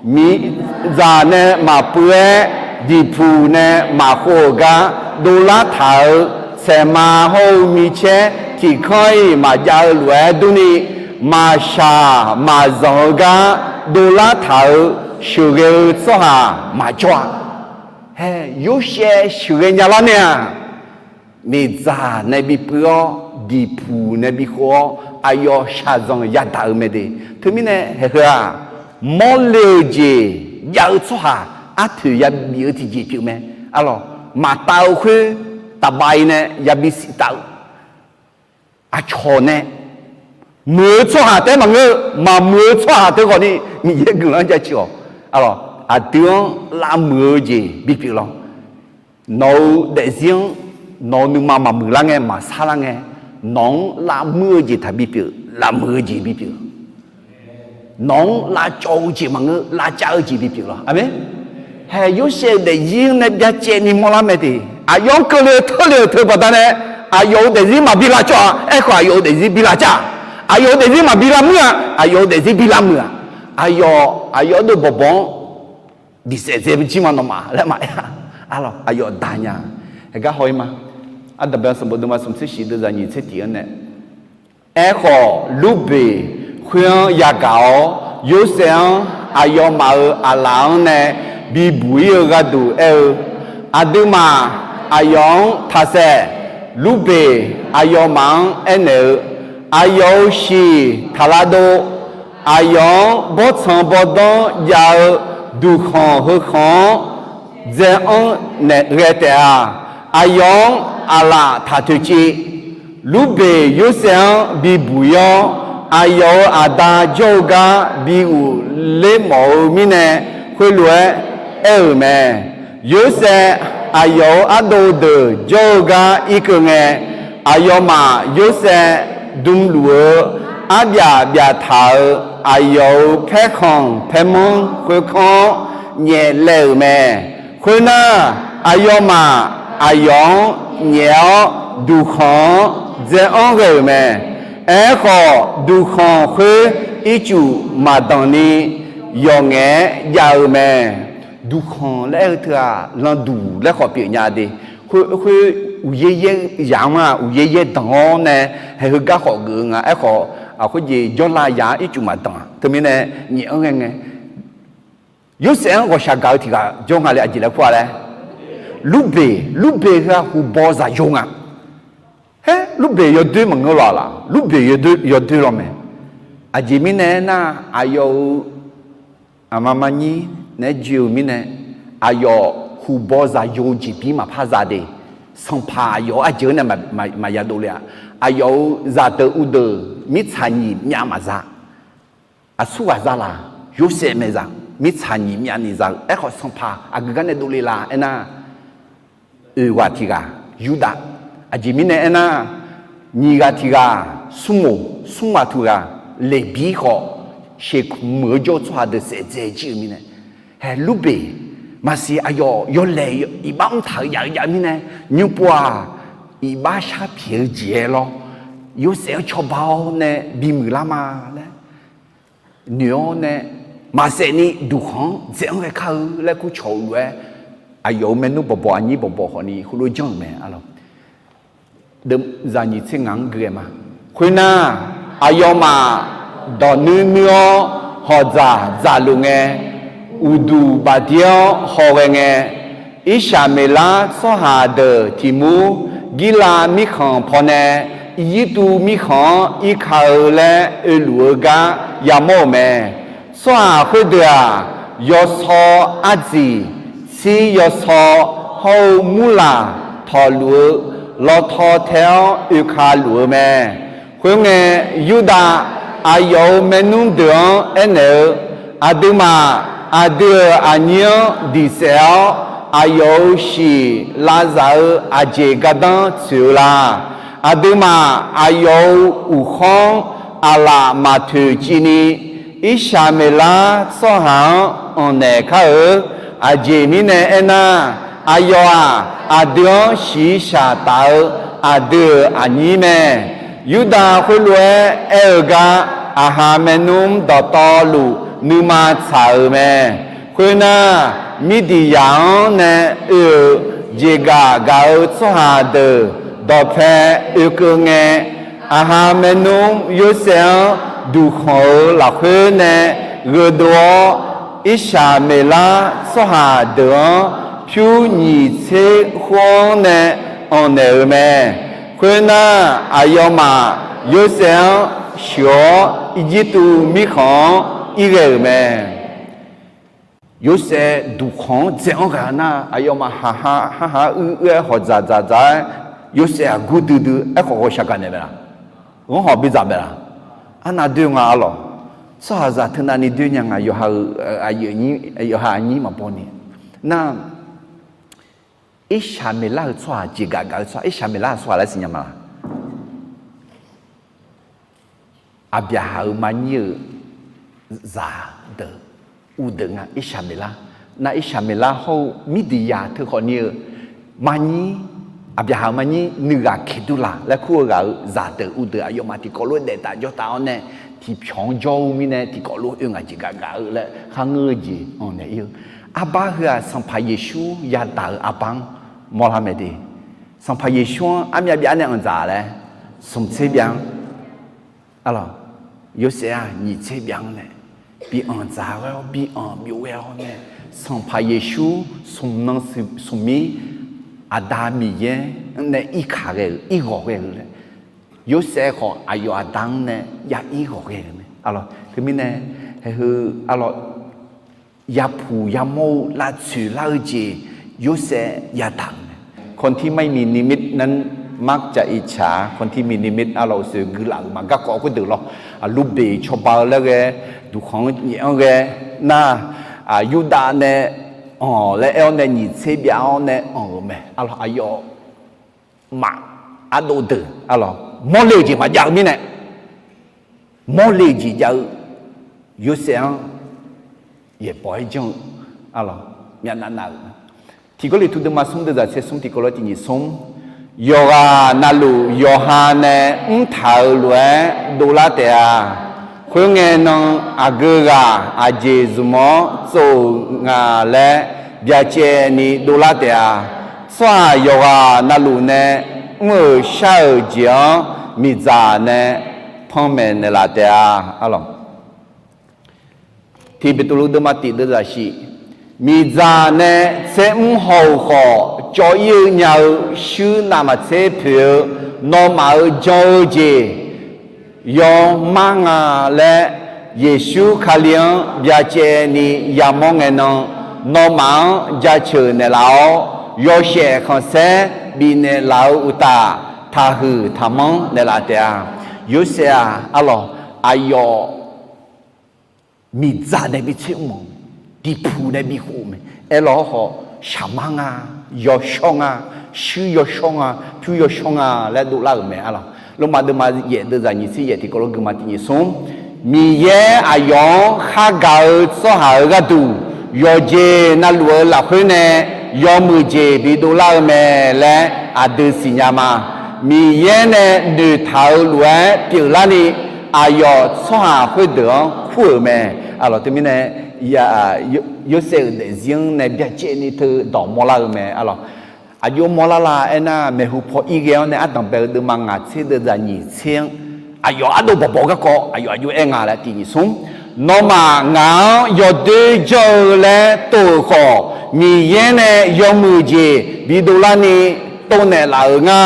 miqzaq nae maqpuiv-aer, diqpuq nae maqkhov-euq gar dovlar taq-euq saeqma hawr-eu micaer tiqkanr-iq maqjav-eu lof-aer durni, maqshaq maqzanq-eu gar dovlar taq-euq sheuqghae-eu tsawrhaq maqjawr-a. Hae, Yorsaev sheuqghae nyalar nae-aq, miqdzaq nae bipuiv-awr, diqpuq nae bikhov-awr, aqyawf shaqzanq yadaq-eu mae de. Teumirnae haeq heu-aq, mawrle-eu jeq jav-eu tsawrhaq arpoeq yabif-eu tiqjeq pyeuf mae. Arlawq, maqtav-eu khoer taqbav-i nae yabi siqtav-eu aqcawq nae, muiq-eu tsawrhaq taef-aer maqngeur-eu, maqmuiq-eu tsawrhaq teu khawfni Miqyaer guiqlanq-anr jaceuq-awq. Arlawq, aqdui-anr lavmuiq-eu jeq bipyeuf lawr. Nawq-euq daefzir-anr nawq-eu nuima maqmuiq lar ngae, maqsar lar ngae, nawq-anr lavmuiq-eu jeq taqbi pyeuf, lavmuiq-eu jeq bipyeuf. Nawq-anr lavcawv-eu jeq maqngeur, lavcav-eu jeq bipyeuf lawr. Aqmeq. Hae, Yorsaev-euq daefzir-anr nae byacaevni mawrlar mae de. Aqyawf-anr keuvle-eu teurle-euq teu baqdanae, aqyawf-euq daefzir maqbi lavcawv-a. Aerkhawf, aqyawf-euq daefzir bi lavcav-a. Aqyawf-euq daefzir maqbi lavmuiq-a. Aqyawf-euq daefzir bi lavmuiq-a. Aqyawf, aqyawf ardeuv bawqbawq-anr diqsaef dzae jir ma nawmaf laer maqaer-a. Arlawq, aqyawf daq nya. Haeq gar haw-ir ma. Ardanqbae sanqbof deuvma smq tser shiq deuvzaq nyiq tser tiq-anr nae, Aerkhawf, Lurbeq khoer-anr yagaq-awr, Yorsaev-anr aqyawfmaf-euq aqlaf-anr nae bibuq-ir-eu gharduq aer-eu, Aqduimaf aqyawf-anr taqsaef. Lurbeq aqyawfmaf-anr aernaeq-eu, Aqyawf-euq shiq taq lavdov. Aqyawf-anr bawrtsanq bawrdanr jav-eu duqkhanq heukhanq-anr dzae-anr naeq ghae taef-a. Aqyawf-anr aqlaf taq toeqciv. Lurbeq Yorsaev-anr bibuq-ir-awr, aqyawf-euq aqda jawr-eu gar bi ghofler mawf-eu mirnae, khoerlof-aer aer-euq mae. Yorsaev aqyawf-euq ardov deuq jawr-eu gar irkeuv ngae, aqyawfmaf Yorsaev dmluf-eu arbyaf byaf taq-euq aqyawf-euq paerkhanq paermanr khoerkanr-anr nyaeflaev-euq mae. Khoernar, aqyawfmaf aqyawf-anr nyaef-awr duqkhanq-anr dzae-anr ghae-euq mae. Aerkhawf, duqkhanq khoer ircuf maqdanqni yawqngaef-aer jav-eu mae. Duqkhanq laer aer-eu teu-aq, landuq laer khawf pyeufnya de. Khoer, khoer uqyaer yaer zaq-anr-aq, uqyaer yaer danq-awr nae, haeq heugar khawf geuf-eu nga. Aerkhawf, aqkhoer jeq jawrlav yaq-anr ircuf maqdanq-a. Teumirnae nyaef-anr ghae ngae, Yorsaev-anr ghawqshaq gaq-eu tiq ghaq jawr nga le, aqjeq laer kur-a laer. Lurbeq, Lurbeq heu-aq huqbaw zaqyo nga. Haer, Lurbeq yawdoer maqngeur lawq laq, Lurbeq yawdoer, yawdoer lawr mae. Aqjeq mirnae aernar, aqyawf-euq aqma manyir naeq-aer joe-eu mirnae, aqyawf huqbaw zaqyo jeqbir maqpar za de. Sanqpaq aqyawf-euq arjeuq-anr nae maq, maq, maqya dovle-a. Aqyawf-euq zaqdeuq uvdeuq mirtsaq nyiq myav maqza. Aqsur ghaq za laq, Yorsaev mae za, mirtsaq nyiq myav ni za-eu. Aerkhawf sanqpaq aqgeu gar nae dovle la aernar, oeq ghaq tiq ghaq Yurdav. Aqjeq mirnae aernar, nyiq ghaq tiq ghaq smrmoq, smr ghaq tiq ghaq Leqbir khawf, sheuqmuiq-eu jawr-eu tsawrhaq deuq saef dzae jir-eu mirnae, hae Lurbeq maqsiq aqyawf yawlaeq iqbax mr taq-eu jav-eu jav mirnae, nymr pov-aq, iqbax shar pyaeq-eu jeq-aer lawr, Yorsaev-anr cawba-awr nae bimuiq lar ma laer noeq-awr nae, maqsaef ni duqkhanq-anr dzaeq-anr ghae kar-eu laer kur cawq-eu lof-aer, aqyawf-euq maernmr bawqbawq aqnyir bawqbawq khawfni heulof janr-euq mae. Arlawq, zaq nyiq tser ngaq-anr gui-aer ma. Khoernar, aqyawfmaf dawq nuir nuir-awr hawq dzaq dzaqluf ngae, uqduq bafdir-awr hawghae ngae, Irsaqmeqlar tsawrhaq deuq tiq mur Girlav mirkhanq pawnae Irjirtuv mirkhanq-anr irka-eu laer oeluf-eu gar yamawr-euq mae. Tsawrhaq khoerdeuq-aq, yawsaw ardziq, tsir yawsaw hawr-eu murlaq tawqluf-eu lawtaw tae-awr oeka luf-eu mae. Khoerngae, Yurdav aqyawf-euq maernmr deuq-anr aernaeq-eu, Aqduimaf aqdui-euq aqnyir-anr diq saef-awr, aqyawf-euq shiq lavzaq-eu aqjeq gardanr tsoeq-eu la? Aqduimaf aqyawf-euq uqkhawr-anr aqlaf maqtoeq civni, Irsaqmeqlar tsawrhaq-anr anqnaeq kar-eu. Aqjeq mirnae aernar, aqyawf-aq, aqdui-anr shiqshaq taf-eu aqdui-euq aqnyir mae. Yurdav khoerlof-aer aer-eu gar, aqha maernmr dawqtawvluf nuima tsaq-euq mae. Khoernar, Mirdiqyaq-anr nae oe-euq jeqgaf gaq-eu tsawrhaq deuq dawqpae oekeuv ngae, aqha maernmr Yorsaev-anr duqkhanq-euq lafkhoer nae gheudov-awr, Irsaqmeqlar tsawrhaq deuq-anr pyur nyiq tser khoer-anr nae anqnaeq-euq mae. Khoernar, aqyawfmaf Yorsaev-anr sheuq-awr, Irjirtuv mirkhanq-anr irghae-euq mae. Yorsaev duqkhanq-anr dzaeq-anr ghaq nar, aqyawfmaf haqha, haqha uir uir-aer hawq dzaq dzaq dzaq-aer, Yorsaev-aq gur duidui aerkhawf ghawqshaq gaqnaeq mae laq? Ghanr hawq bidzaq mae laq? Arnav doe nga arlawq. Tsawrhaqzaq teunav ni doe nya nga, yawqha-euq, yawqha aqnyir maqbaw ni. Nar, Irsaqmeqlar-euq tsawrhaq, jeqgaf gaq-eu tsawrhaq, Irsaqmeqlar-euq tsawrhaq laer siqnya ma laq? Aqbyaqhaq-euq maqnyir-euq zaqdeuq, uqdeuq nga Irsaqmeqlar. Nar Irsaqmeqlar hawr-eu Mirdiqyaq teukhawf ni-eu maqnyir, Aqbyaqhaq-euq maqnyir nuighaq Keqdurlaq laer kur-eu ghaq-euq zaqdeuq uqdeuq aqyawfmaf tiqkawv lof-aer daef taf jawr taf-awr nae, tiqpyawq-anr jawr-eu mirnae tiqkawv lof-aer oe ngaq jeqgaf gaq-eu laer kharngeur-eu jeq anqnaeq ir-eu. Arbar heu-aq, Sanqpaq Yeqsur yadaq-eu arbar-anr mawrlar mae de. Sanqpaq Yeqsur-anr armyav byav nae anqdzaq laer, smq tser byav-anr, arlawq, Yorsaev-aq nyiq tser byav-anr nae bi anqdzaq ghae-awr, bi anq byov ghae-awr nae, Sanqpaq Yeqsur smq nan smq mir, Aqda Miqyaer-anr nae irkaq ghae-euq, irghawq ghae-euq laer, Yorsaev khawf aqyawf aqda-anr nae ya irghawq ghae-euq mae. Arlawq, teumirnae, haeq heu, arlawq, yapuq yamawr-eu lavtsoeq lar-eu jeq Yorsaev yadaq-euq mae. คนที่ไม่มีนิมิตนั้นมักจะอิจฉา คนที่มีนิมิต arlawq, uqsoeq guilaf-euq ma garkawv khoerdeuq lawr, aqlur beq cawba-eu laer ghae, duqkhanq-anr nyaef-anr ghae, nar, Yurdav nae anq laer aer-awr nae nyiq tser byav-awr nae anq-euq mae. Arlawq, aqyawf maf ardov deuq, arlawq, mawrle-euq jeq maqjav-eu mirnae, mawrle-euq jeq jav-eu Yorsaev-anr yaeqbawq-aer janr-eu, arlawq, myavnav nav-euq. Tiq Gawrliqtu deuvma smr deuvzaq tser smr tiqkawv lof-aer tiq nyiq smr, yawqghaq navluf yawqha nae mrtaq-euq lof-aer dovlar taef-a. Khoerngae nan aqgeu ghaq aqjeq zmq-awr tsov-euq nga laer byacaevni dovlar taef-a. Tsawrhaq yawqghaq navluf nae mr-euq shar-euq jeq-anr miqdzaq nae panmaeq naeqlaf taef-a. Arlawq, Tiq Beqtuvluv deuvma tiq deuvzaq shif, miqdzaq nae tser mr haw-euq khawf cawv ir-eu nya-eu shuir navmaqtser poeq-eu nawmaf-euq jan-eu jeq yawmar nga laer, Yeqsur Kali-anr byacaevni yamawr ngae nan, nawmaf-anr jaceuq naeqlaf-awr, yawshaef khanqsaer bifnaeq laf-eu uqtaf, taqhuiq taqmanr naeqlaf taef-a. Yorsaev-aq, arlawq, aqyawf miqdzaq nae bi tser mr-euq, diqpuq nae bi khof-eu mae. Aerlawr khawf, shaqmar nga, yawshawr nga, shuir yawshawr nga, pyur yawshawr nga laer dovlar-euq mae. Arlawq, Lormav deuvma yaef deuvzaq nyiq tser yaef tiqkawv lof-aer guiqma tiq nyiq smr, Miqyaer aqyawf-anr khargaq-eu tsawrhaq-euq gharduq, yawqjeq navluf-eu lafkhoer nae yawmuiq jeq bidov lar-eu mae laer aqdui siqnya ma. Miqyaer nae noeqtaq-eu lof-aer pyeuflarni, aqyawf tsawrhaq khoerdeuq-anr kur-euq mae. Arlawq, teumirnae, Yorsaev-euq daefzir-anr nae byacaevni teu dawq mawrlar-eu mae. Arlawq, aqjox mawrlar la aernar, maeqhu paw ir ghae-awr nae ardanq bae-eu deuvma ngaq tser deuvzaq nyiq tser-anr, aqyawf ardov bawqbawq garkawv aqyawf aqjox aer nga laer tiq nyiq smr, nawmaf ngaq-anr yawdoer janr-eu laer tov-euq khawf, Miqyaer nae yawmuiq jeq bidov larni tov naeqlaf-euq nga.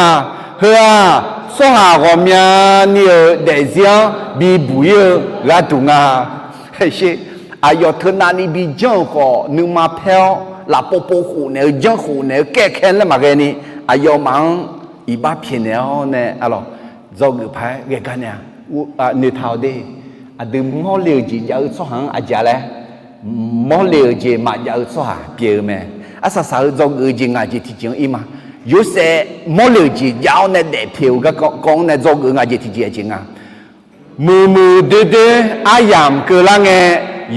Heu-aq, tsawrhaq ghawqmyani-euq daefzir-anr bibuq ir-eu gharduq nga. Sher, aqyawf teu navni bi janr-euq khawf, nuima paer-awr lafpov pov khofnaeq-eu janr khofnaeq-eu kaer kaer laer maqghae ni, aqyawfmaf-anr iqbax pyaeqnaeq-awr nae, arlawq, dzawgeuf paq-aer ghae gar nae-a, noeqtaq-awq de. Aqdui mawrle-euq jeq jav-eu tsawrhaq-anr aqjeq laer, mawrle-euq jeq maqjav-eu tsawrhaq pyeuf-eu mae. Arsaq saq-eu dzawgeuf-eu jeq ngaq jeq tiqjeq-anr ir ma. Yorsaev mawrle-euq jeq jav-awr nae daef pyaeq-eu garkawv-anr nae dzawgeuf-eu ngaq jeq tiqjeq aqjeq nga. Muiqmuiq doerdoer aryamq keuvlar ngae,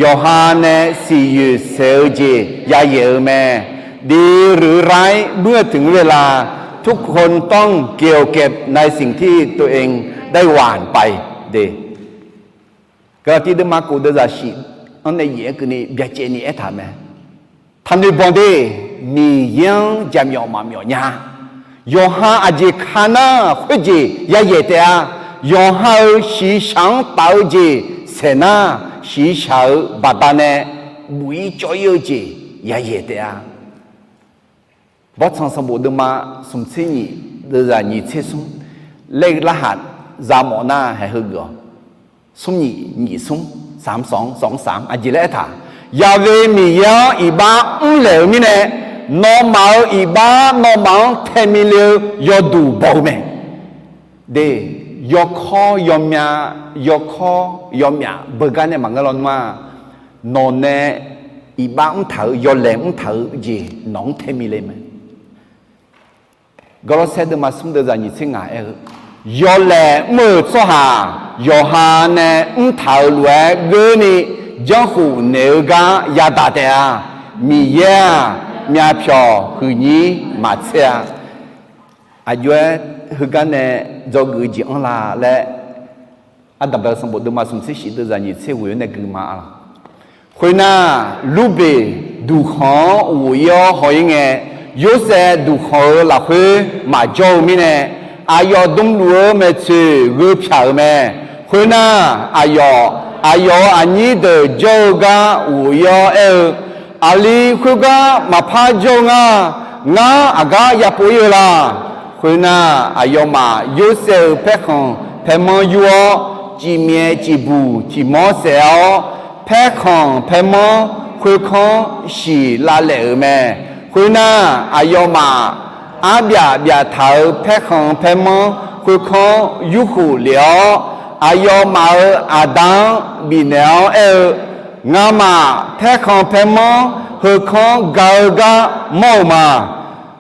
yawqha nae siqyoeq saeq-eu jeq yayaeq-eu mae. ดีหรือร้ายเมื่อถึงเวลา ทุกคนต้องเกี่ยวเก็บในสิ่งที่ตัวเองได้หว่านไป de. Gaqlaqtiv deuvma kof deuvzaq shif-anr nae yaef-aer keuvni byacaevni aertaq mae. Taqnoeq banq de, Miqyaer-anr jaqmyawf maqmyawf nya. Yawqha aqjeq ka nar khoerjeq yayaeq taef-a. Yawqha-euq shiqshaq-anr taf-eu jeq saeq nar, shiqshaq-euq baqdanae buq-ir cawv-ir-eu jeq yayaeq taef-a. Bawrtsanq sanqbof deuvma smq tser nyiq deuvzaq nyiq tser smr laer larhaq za mawf nar haeq heugeuf-awq. Smr nyiq nyiq smr, saq smq saq smq aqjeq laer aertaq, Yaqve Miqyaer-anr iqbax mrlaeq-euq mirnae, nawmaf-euq iqbax nawmaf-anr tae mile-eu yawduq baw-eu mae. De, yawkawr yawmyav, yawkawr yawmyaf beugar nae maqngeur lawnmr-aq, nawq nae iqbax mrtaq-euq yawlaeq mrtaq-eu jeq nawq-anr tae mile mae. Gawrlawrsaer deuvma smr deuvzaq nyiq tser ngaq aer-eu, yawlaeq mr-euq tsawrhaq yawqha nae mrtaq-euq lof-aer geurni janrkhof naeq-eu gar yadaq taef-a. Miqyaer-aq, myavpyawq huiqnyir maqtser-a. Aqjox-aer heugar nae dzawgeuf-eu jeq anrla laer, Ardanqbae-eu sanqbof deuvma smq tser shif deuvzaq nyiq tser ghoeq-awr nae gui ma-a laq. Khoernar, Lurbeq duqkhanq-anr ghof-ir-awr haw-ir ngae, Yorsaev duqkhanq-euq lafkhoer maqjawr-eu mirnae, aqyawf dmluf-eu maeqtsoeq gheu pyaq-euq mae. Khoernar, aqyawf, aqyawf-euq aqnyir deuq jawr-eu gar ghof-ir-awr aer-eu, Aqli khoergar maqpar jawr-eu ngar, ngar aqgar yapov-ir-eu la? Khoernar, aqyawfmaf Yorsaev-euq paerkhanq paermanr yur-awr, cifmyaef cifbuq cifmawr saef-awr, paerkhanq paermanr khoerkanr shiq lavlaef-euq mae. Khoernar, aqyawfmaf arbyaf byaf taq-euq paerkhanq paermanr khoerkanr yurkhof lef-awr, aqyawfmaf-euq aqda-anr bifnaeq-awr aer-eu, Ngamaf paerkhanq paermanr heukanr ga-eu gar mawr-euq ma.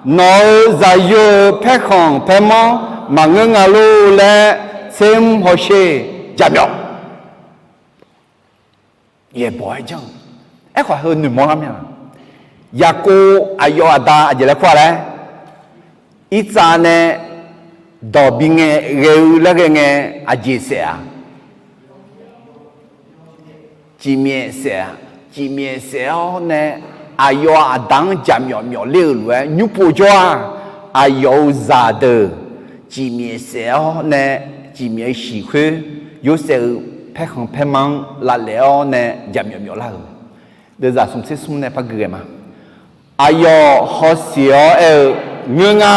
Nawq-euq zaqyo-euq paerkhanq paermanr maqngeur nga lor laer tsermr hawsher jaqmyawf. Yaeqbawq-aer janr-eu. Aerkhawf heu noeqmawr lar mya. Yaqkov aqyawf aqda aqjeq laer kur-a laer, irtsav nae dawq bingae ghae-eu laer ghae ngae, aqjeq saef-a. Cifmyaef saef-a. Cifmyaef saef-awr nae aqyawf aqda-anr jaqmyawf myawf ler-euq lof-aer nymr pov jawr-a. Aqyawf-euq zaqdeuq cifmyaef saef-awr nae, cifmyaef-eu shiq khoer Yorsaev-euq paerkhanq paermanr-anr lavlaef-awr nae jaqmyawf myawf lar-euq. Deuvzaq smq tser smr nae par gui ghae ma. Aqyawf hawsiq-awr aer-eu, Ngeur nga.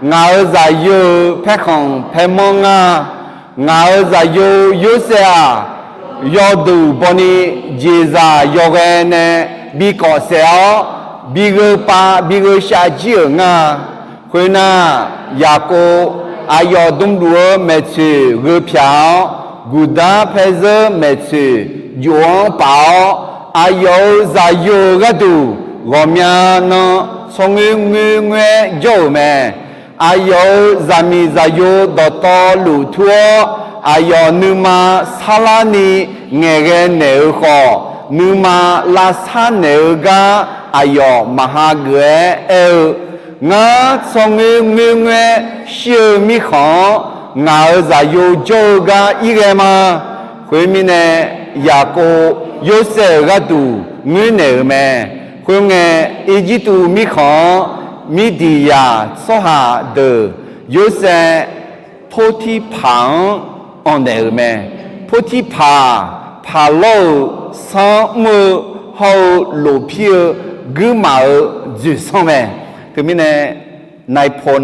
Ngaq-euq zaqyo-euq paerkhanq paermanr nga. Ngaq-euq zaqyo Yorsaev-aq, yawduq bawni jeqzaq yawghae nae bi kawf saef-awr, bi gheu pav bi gheu shav jir-euq nga. Khoernar, Yaqkov aqyawf dmluf-eu maeqtsoeq gheu pyaq-awr, guqdar paerzeur maeqtsoeq jof-anr paf-awr, aqyawf-euq zaqyo-eu gharduq ghawqmya nan tsawrngoer ngoer ngoer-aer jawr-euq mae. Aqyawf-euq zaqmiq zaqyo dawqtawvluf tur-awr, aqyawf nuima sarlarni ngaeqghae naeq-eu khawf, nuima lavsar naeq-eu gar aqyawf maqha geuf-aer aer-eu, Ngar tsawrngoer ngoer ngoer-aer shir-eu mirkhanq-anr, ngaq-euq zaqyo jawr-eu gar ir ghae ma. Khoermirnae, Yaqkov Yorsaev-euq gharduq ngoernaeq-euq mae. Khoerngae, Irjirtuv mirkhanq-anr Mirdiqyaq tsawrhaq deuq Yorsaev Portirpaq-anr anqnaeq-euq mae. Portirpaq, Paqlawr-euq sanr mr-eu hawr-eu lofpir-eu guirmaf-euq dzoeqsanr mae. Teumirnae, นายพล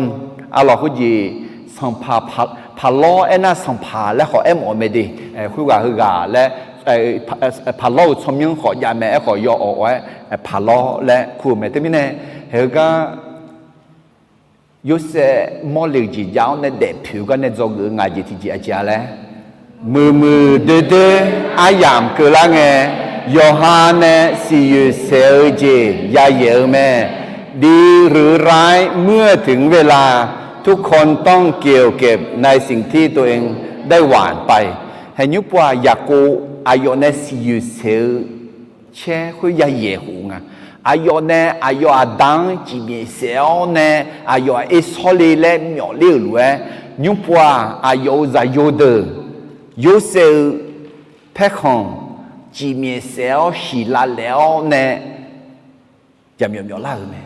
arlawq khoerjeq sanqpaq, Paqlawr aernar sanqpaq laer khawf aermawf-eu mae de. Khoerghaq heughaq laer, Paqlawr-euq tsawrmyanr khawf jav mae. Aerkhawf yawawq-aer Paqlawr laer kur-eu mae. Teumirnae, haeq-eu gar Yorsaev mawrle-eu jeq jav-awr nae daefpoeq-eu gar nae dzawgeuf-eu ngaq jeq tiqjeq aqjeq-a laer, muiqmuiq doerdoer aryamq keuvlar ngae, yawqha nae siqyoeq saeq-eu jeq yayaeq-eu mae. ดีหรือร้าย เมื่อถึงเวลา ทุกคนต้องเกี่ยวเก็บในสิ่งที่ตัวเองได้หว่านไป haeq Haeq nymr pov-aq, Yaqkov aqyawf nae siqyoeq saeq-eu caer khoer yayaeq khof nga. Aqyawf nae aqyawf aqda-anr cifmyaef saef-awr nae, aqyawf aqir sawr le laer myawf ler-euq lof-aer, nymr pov-aq, aqyawf-euq zaqyo deuq Yorsaev-eu paerkhanq cifmyaef saef-awr siqlav laef-awr nae jaqmyawf myawf lar-euq mae.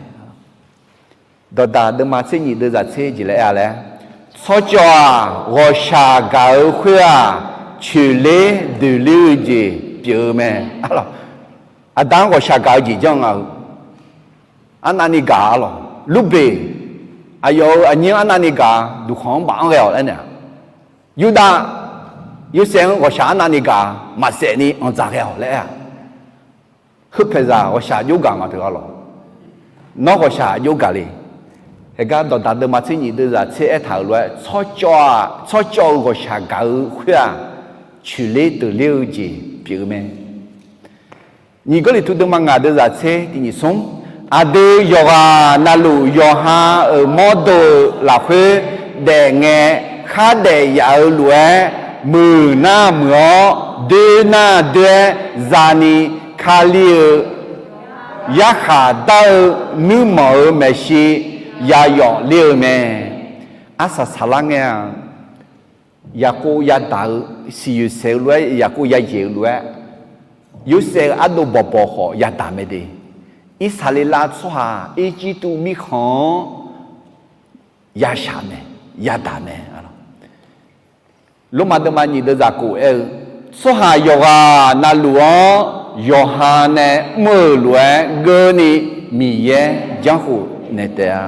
Dawqdaq deuvma tser nyif deuvzaq tser jeq laer aer-a laer, tsawrcawv-aq ghawqshaq gaq-eu khoer-aq, coeqler doeqler-eu jeq pyeuf-eu mae. Aqda-anr ghawqshaq gaq-eu jeq janr nga-eu, arnavni gaq-a lawq. Lurbeq, aqyawf-euq aqnyir-anr arnavni gaq-a, duqkhanq-anr baf-anr ghae-awq laer naeq-a. Yurdav, Yorsaev-anr ghawqshaq arnavni gaq-a, maqsaef ni anqdzaq ghae-awq laer aer-a. Heupaeqzaq ghawqshaq jov gaq maqpyeuf-a lawq. Nawr ghawqshaq jov gaq le. Heugar dawqdaq deuvma tser nyif deuvzaq tser aertaq-euq lof-aer, tsawrcawv-aq, tsawrcawv-eu ghawqshaq gaq-eu khoer-aq, coeqler doeqler-eu jeq pyeuf-eu mae. Nyiq Gawrliqtu deuvma ngaq deuvzaq tser tiq nyif smr, aqdui yawqghaq navluf yawqha-euq mawrdo-eu lafkhoer daefngae khardaef yaf-eu lof-aer, muiq nar muiq-awr, doer nar doer-aer zani, Kali-euq yarkhaq dar-eu nuirmanq-euq maeqshi yayawf ler-eu mae. Arsaq saqlar ngae-aq, Yaqkov yadaq-eu, siqyoeq saeq-eu lof-aer Yaqkov yayaeq-eu lof-aer, Yorsaev-eu ardov bawqbawq khawf yadaq mae de. Irsaqleqlav tsawrhaq Irjirtuv mirkhanq-anr yashaq mae, yadaq mae. Lormav deuvma nyiq deuvzaq kof aer-eu, tsawrhaq yawqghaq navluf-anr yawqha nae mr-euq lof-aer geurni Miqyaer janrkhof naeq taef-a.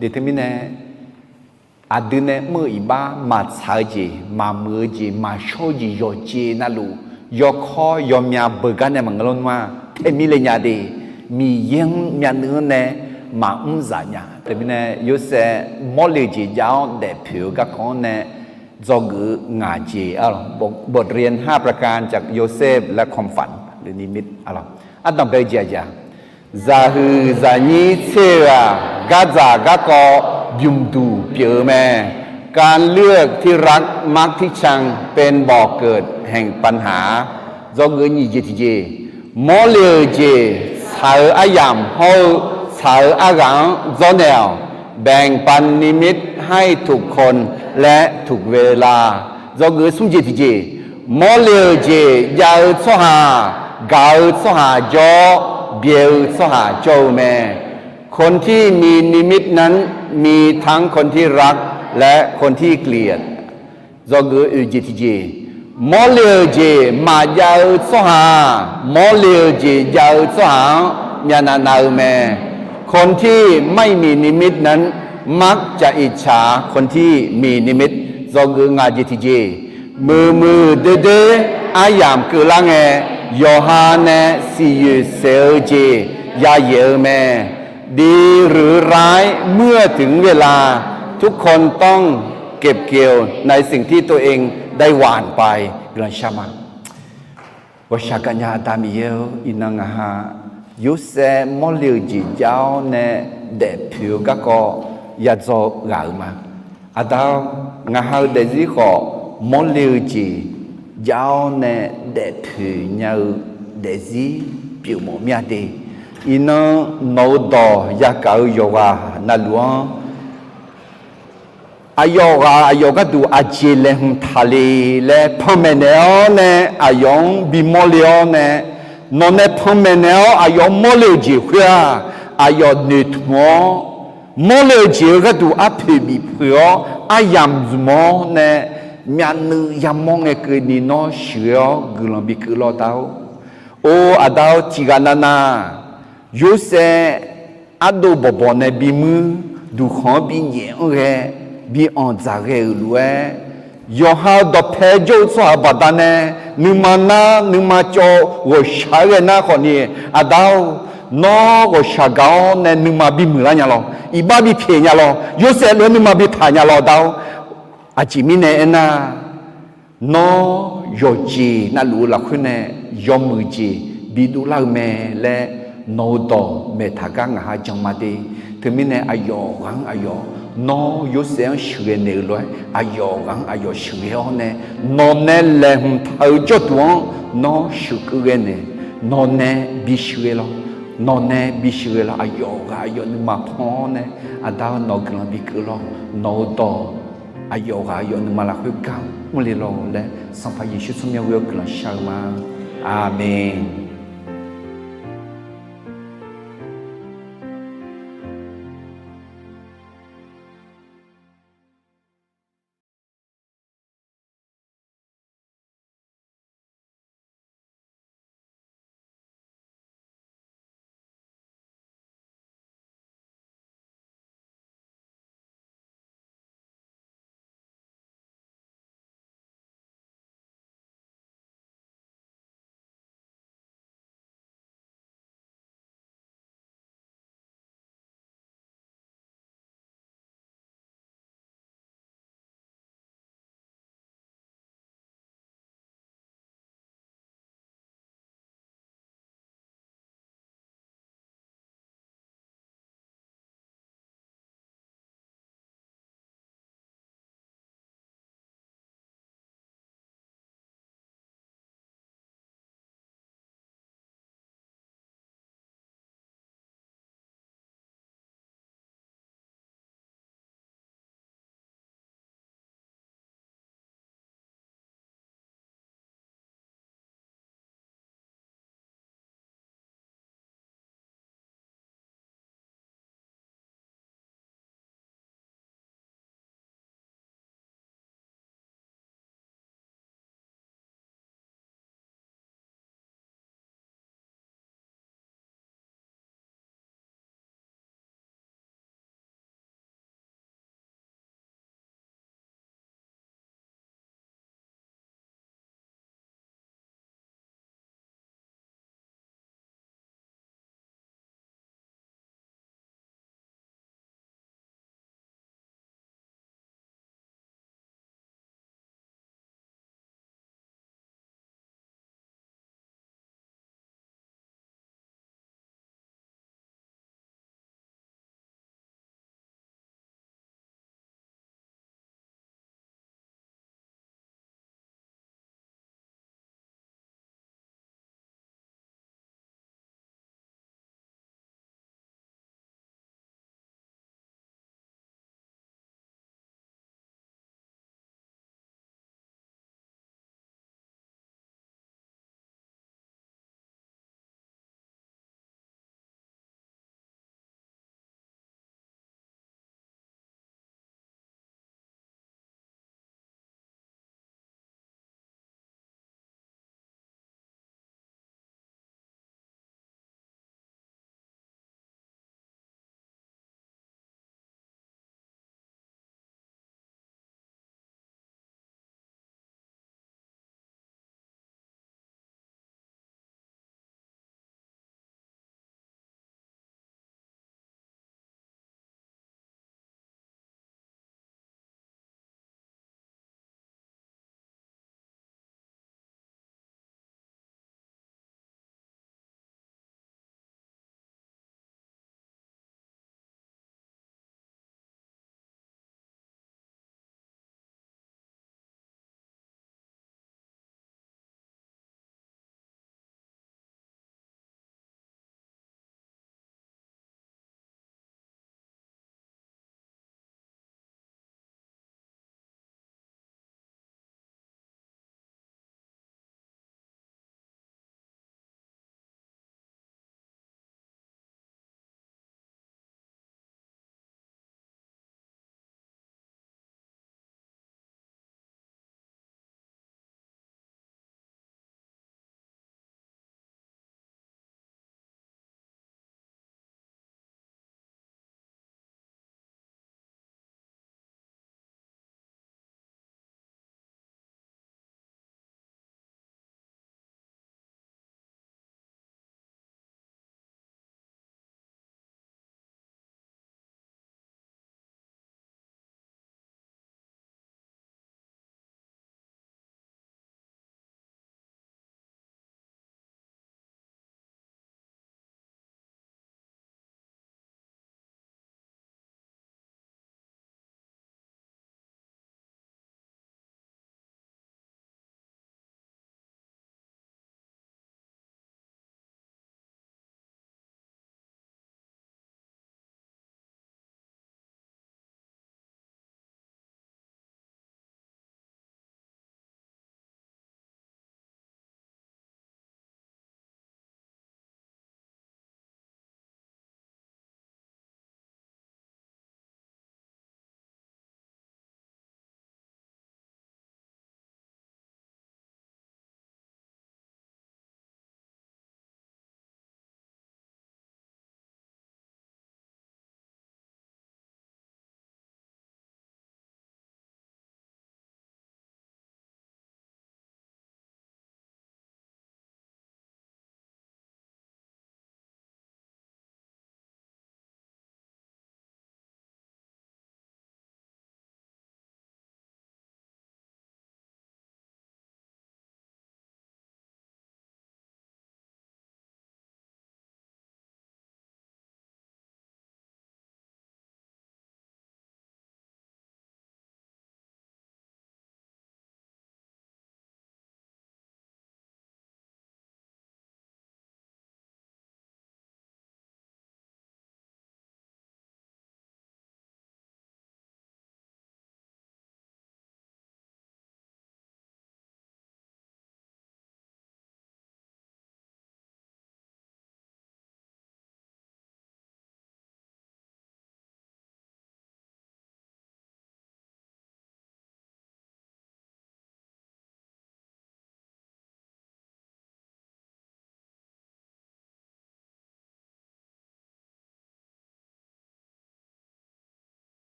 Deqteumirnae, aqdui nae mr-eu iqbax maqtsaq-eu jeq, maqmuiq-eu jeq, maqshawr-eu jeq yawqjeq navluf, yawkawr yawmya beugar nae maqngeur lar nmr-a. Taemirle nya de, Miqyaer-anr myavnuiv-anr nae maqmr zaf nya. Teumirnae Yorsaev mawrle-eu jeq jav-awr daefpoeq-eu garkawv-anr nae dzawgeuf-eu ngaq jeq, บทเรียนห้าประการจากโยเซฟและความฝันหรือนิมิต ardanq bae-eu jeq aqjeq-aq, zaqhuiq zaqnyir tser-eu-aq, gardzaq garkawv bymqduq pyeuf-eu mae. การเลือกที่รักมักที่ชังเป็นบ่อเกิดแห่งปัญหา Dzawgeuf nyiq jeq tiqjeq, mawrle-euq jeq tsaq-eu aryamq hawr-eu tsaq-eu arghaq-anr dzawrnaeq-awq. แบ่งปันนิมิตให้ถูกคนและถูกเวลา Dzawgeuf smr jeq tiqjeq, mawrle-euq jeq jav-eu tsawrhaq, gaq-eu tsawrhaq jawr-awr byaeq-eu tsawrhaq jawr-eu mae. คนที่มีนิมิตนั้นมีทั้งคนที่รักและคนที่เกลียด Dzawgeuf oeq jeq tiqjeq, mawrle-euq jeq maqjav-eu tsawrhaq, mawrle-eu jeq jav-eu tsawrhaq-anr myavnav nav-eu mae. คนที่ไม่มีนิมิตนั้นมักจะอิจฉาคนที่มีนิมิต Dzawgeuf ngaq jeq tiqjeq, muiqmuiq doerdoer aryamq keuvlar ngae, yawqha nae siqyoeq saef-eu jeq yayaeq-eu mae. ดีหรือร้าย เมื่อถึงเวลา ทุกคนต้องเก็บเกี่ยวในสิ่งที่ตัวเองได้หว่านไป Guiqlanq shar ma. Ghawqshaq gaqnya Aqda Miqyaer-or, iqnan ngaq ha Yorsaev mawrle-euq jeq jav-awr nae daefpoeq-eu garkawv yadzaw ghaq-euq ma. Aqda-or, ngaq ha-eu daefzir khawf mawrle-eu jeq jav-awr nae daefpoeq nya-eu daefzir pyeufmawf mir-a de. Iqnan nawq-eu dawq yagaq-eu yawqghaq navluf-anr, aqyawf ghaq aqyawf gharduq aqjeq laeqhmq taqle laer panmaeq naeq-awr nae, aqyawf-anr bimawrle-awr nae, nawq nae panmaeq naeq-awr aqyawf-anr mawrle-euq jeq khoer-aq, aqyawf noeqtmq-awr, mawrle-eu jeq-eu gharduq arpoeq bifpoeq-awr aryamq zmq-awr nae, myavnuiv yamawr ngae keuvni nawr sheuqghae-awr guiqlanq bikeuv lawr da-or. Or, Aqda-or, tiqghaq navnav Yorsaev ardov bawqbawq nae bimuir, duqkhanq-anr binyaef-anr ghae, bi anqdzaq ghae-euq lof-aer, yawqha-eu dawqpae jawr-eu tsawrhaq-eu baqdanae, nuima nar nuima cawv-eu ghawqshaq-aer ghae nar khawfni, Aqda-or, nawr ghawqshaq gaq-awr nae nuima bimuiq lar nya lawr, iqbax bipyaeq nya lawr, Yorsaev lof-aer nuima bitaq nya lawr, Aqda-or. Aqjeq mirnae aernar, nawr yawqjeq navluf-eu lafkhoer nae yawmuiq jeq bidov lar-eu mae laer nawq-eu dawq maeqtaq gar ngaq ha jan ma de. Teumirnae aqyawf ghaq-anr aqyawf Nawr Yorsaev-anr sheuqghae naeq-euq lof-aer aqyawf ghaq-anr aqyawf sheuqghae-awr nae, nawq nae laeqhmq taq-euq jawrduq-anr nawr sheuqkeuv ghae naeq, nawq nae bisheuqghae lawr. Nawq nae bisheuqghae lawr. Aqyawf ghaq aqyawf nuima pan-awr nae, Aqda-awr, nawq-eu guiqlanq bikeuv lawr. Nawq-eu dawq aqyawf ghaq aqyawf nuima lafkhoer gar mrle lawr laer, Sanqpaq Yeqsur tsawrmyanr ghoe-awr guiqlanq shar-eu ma. Aqmeq.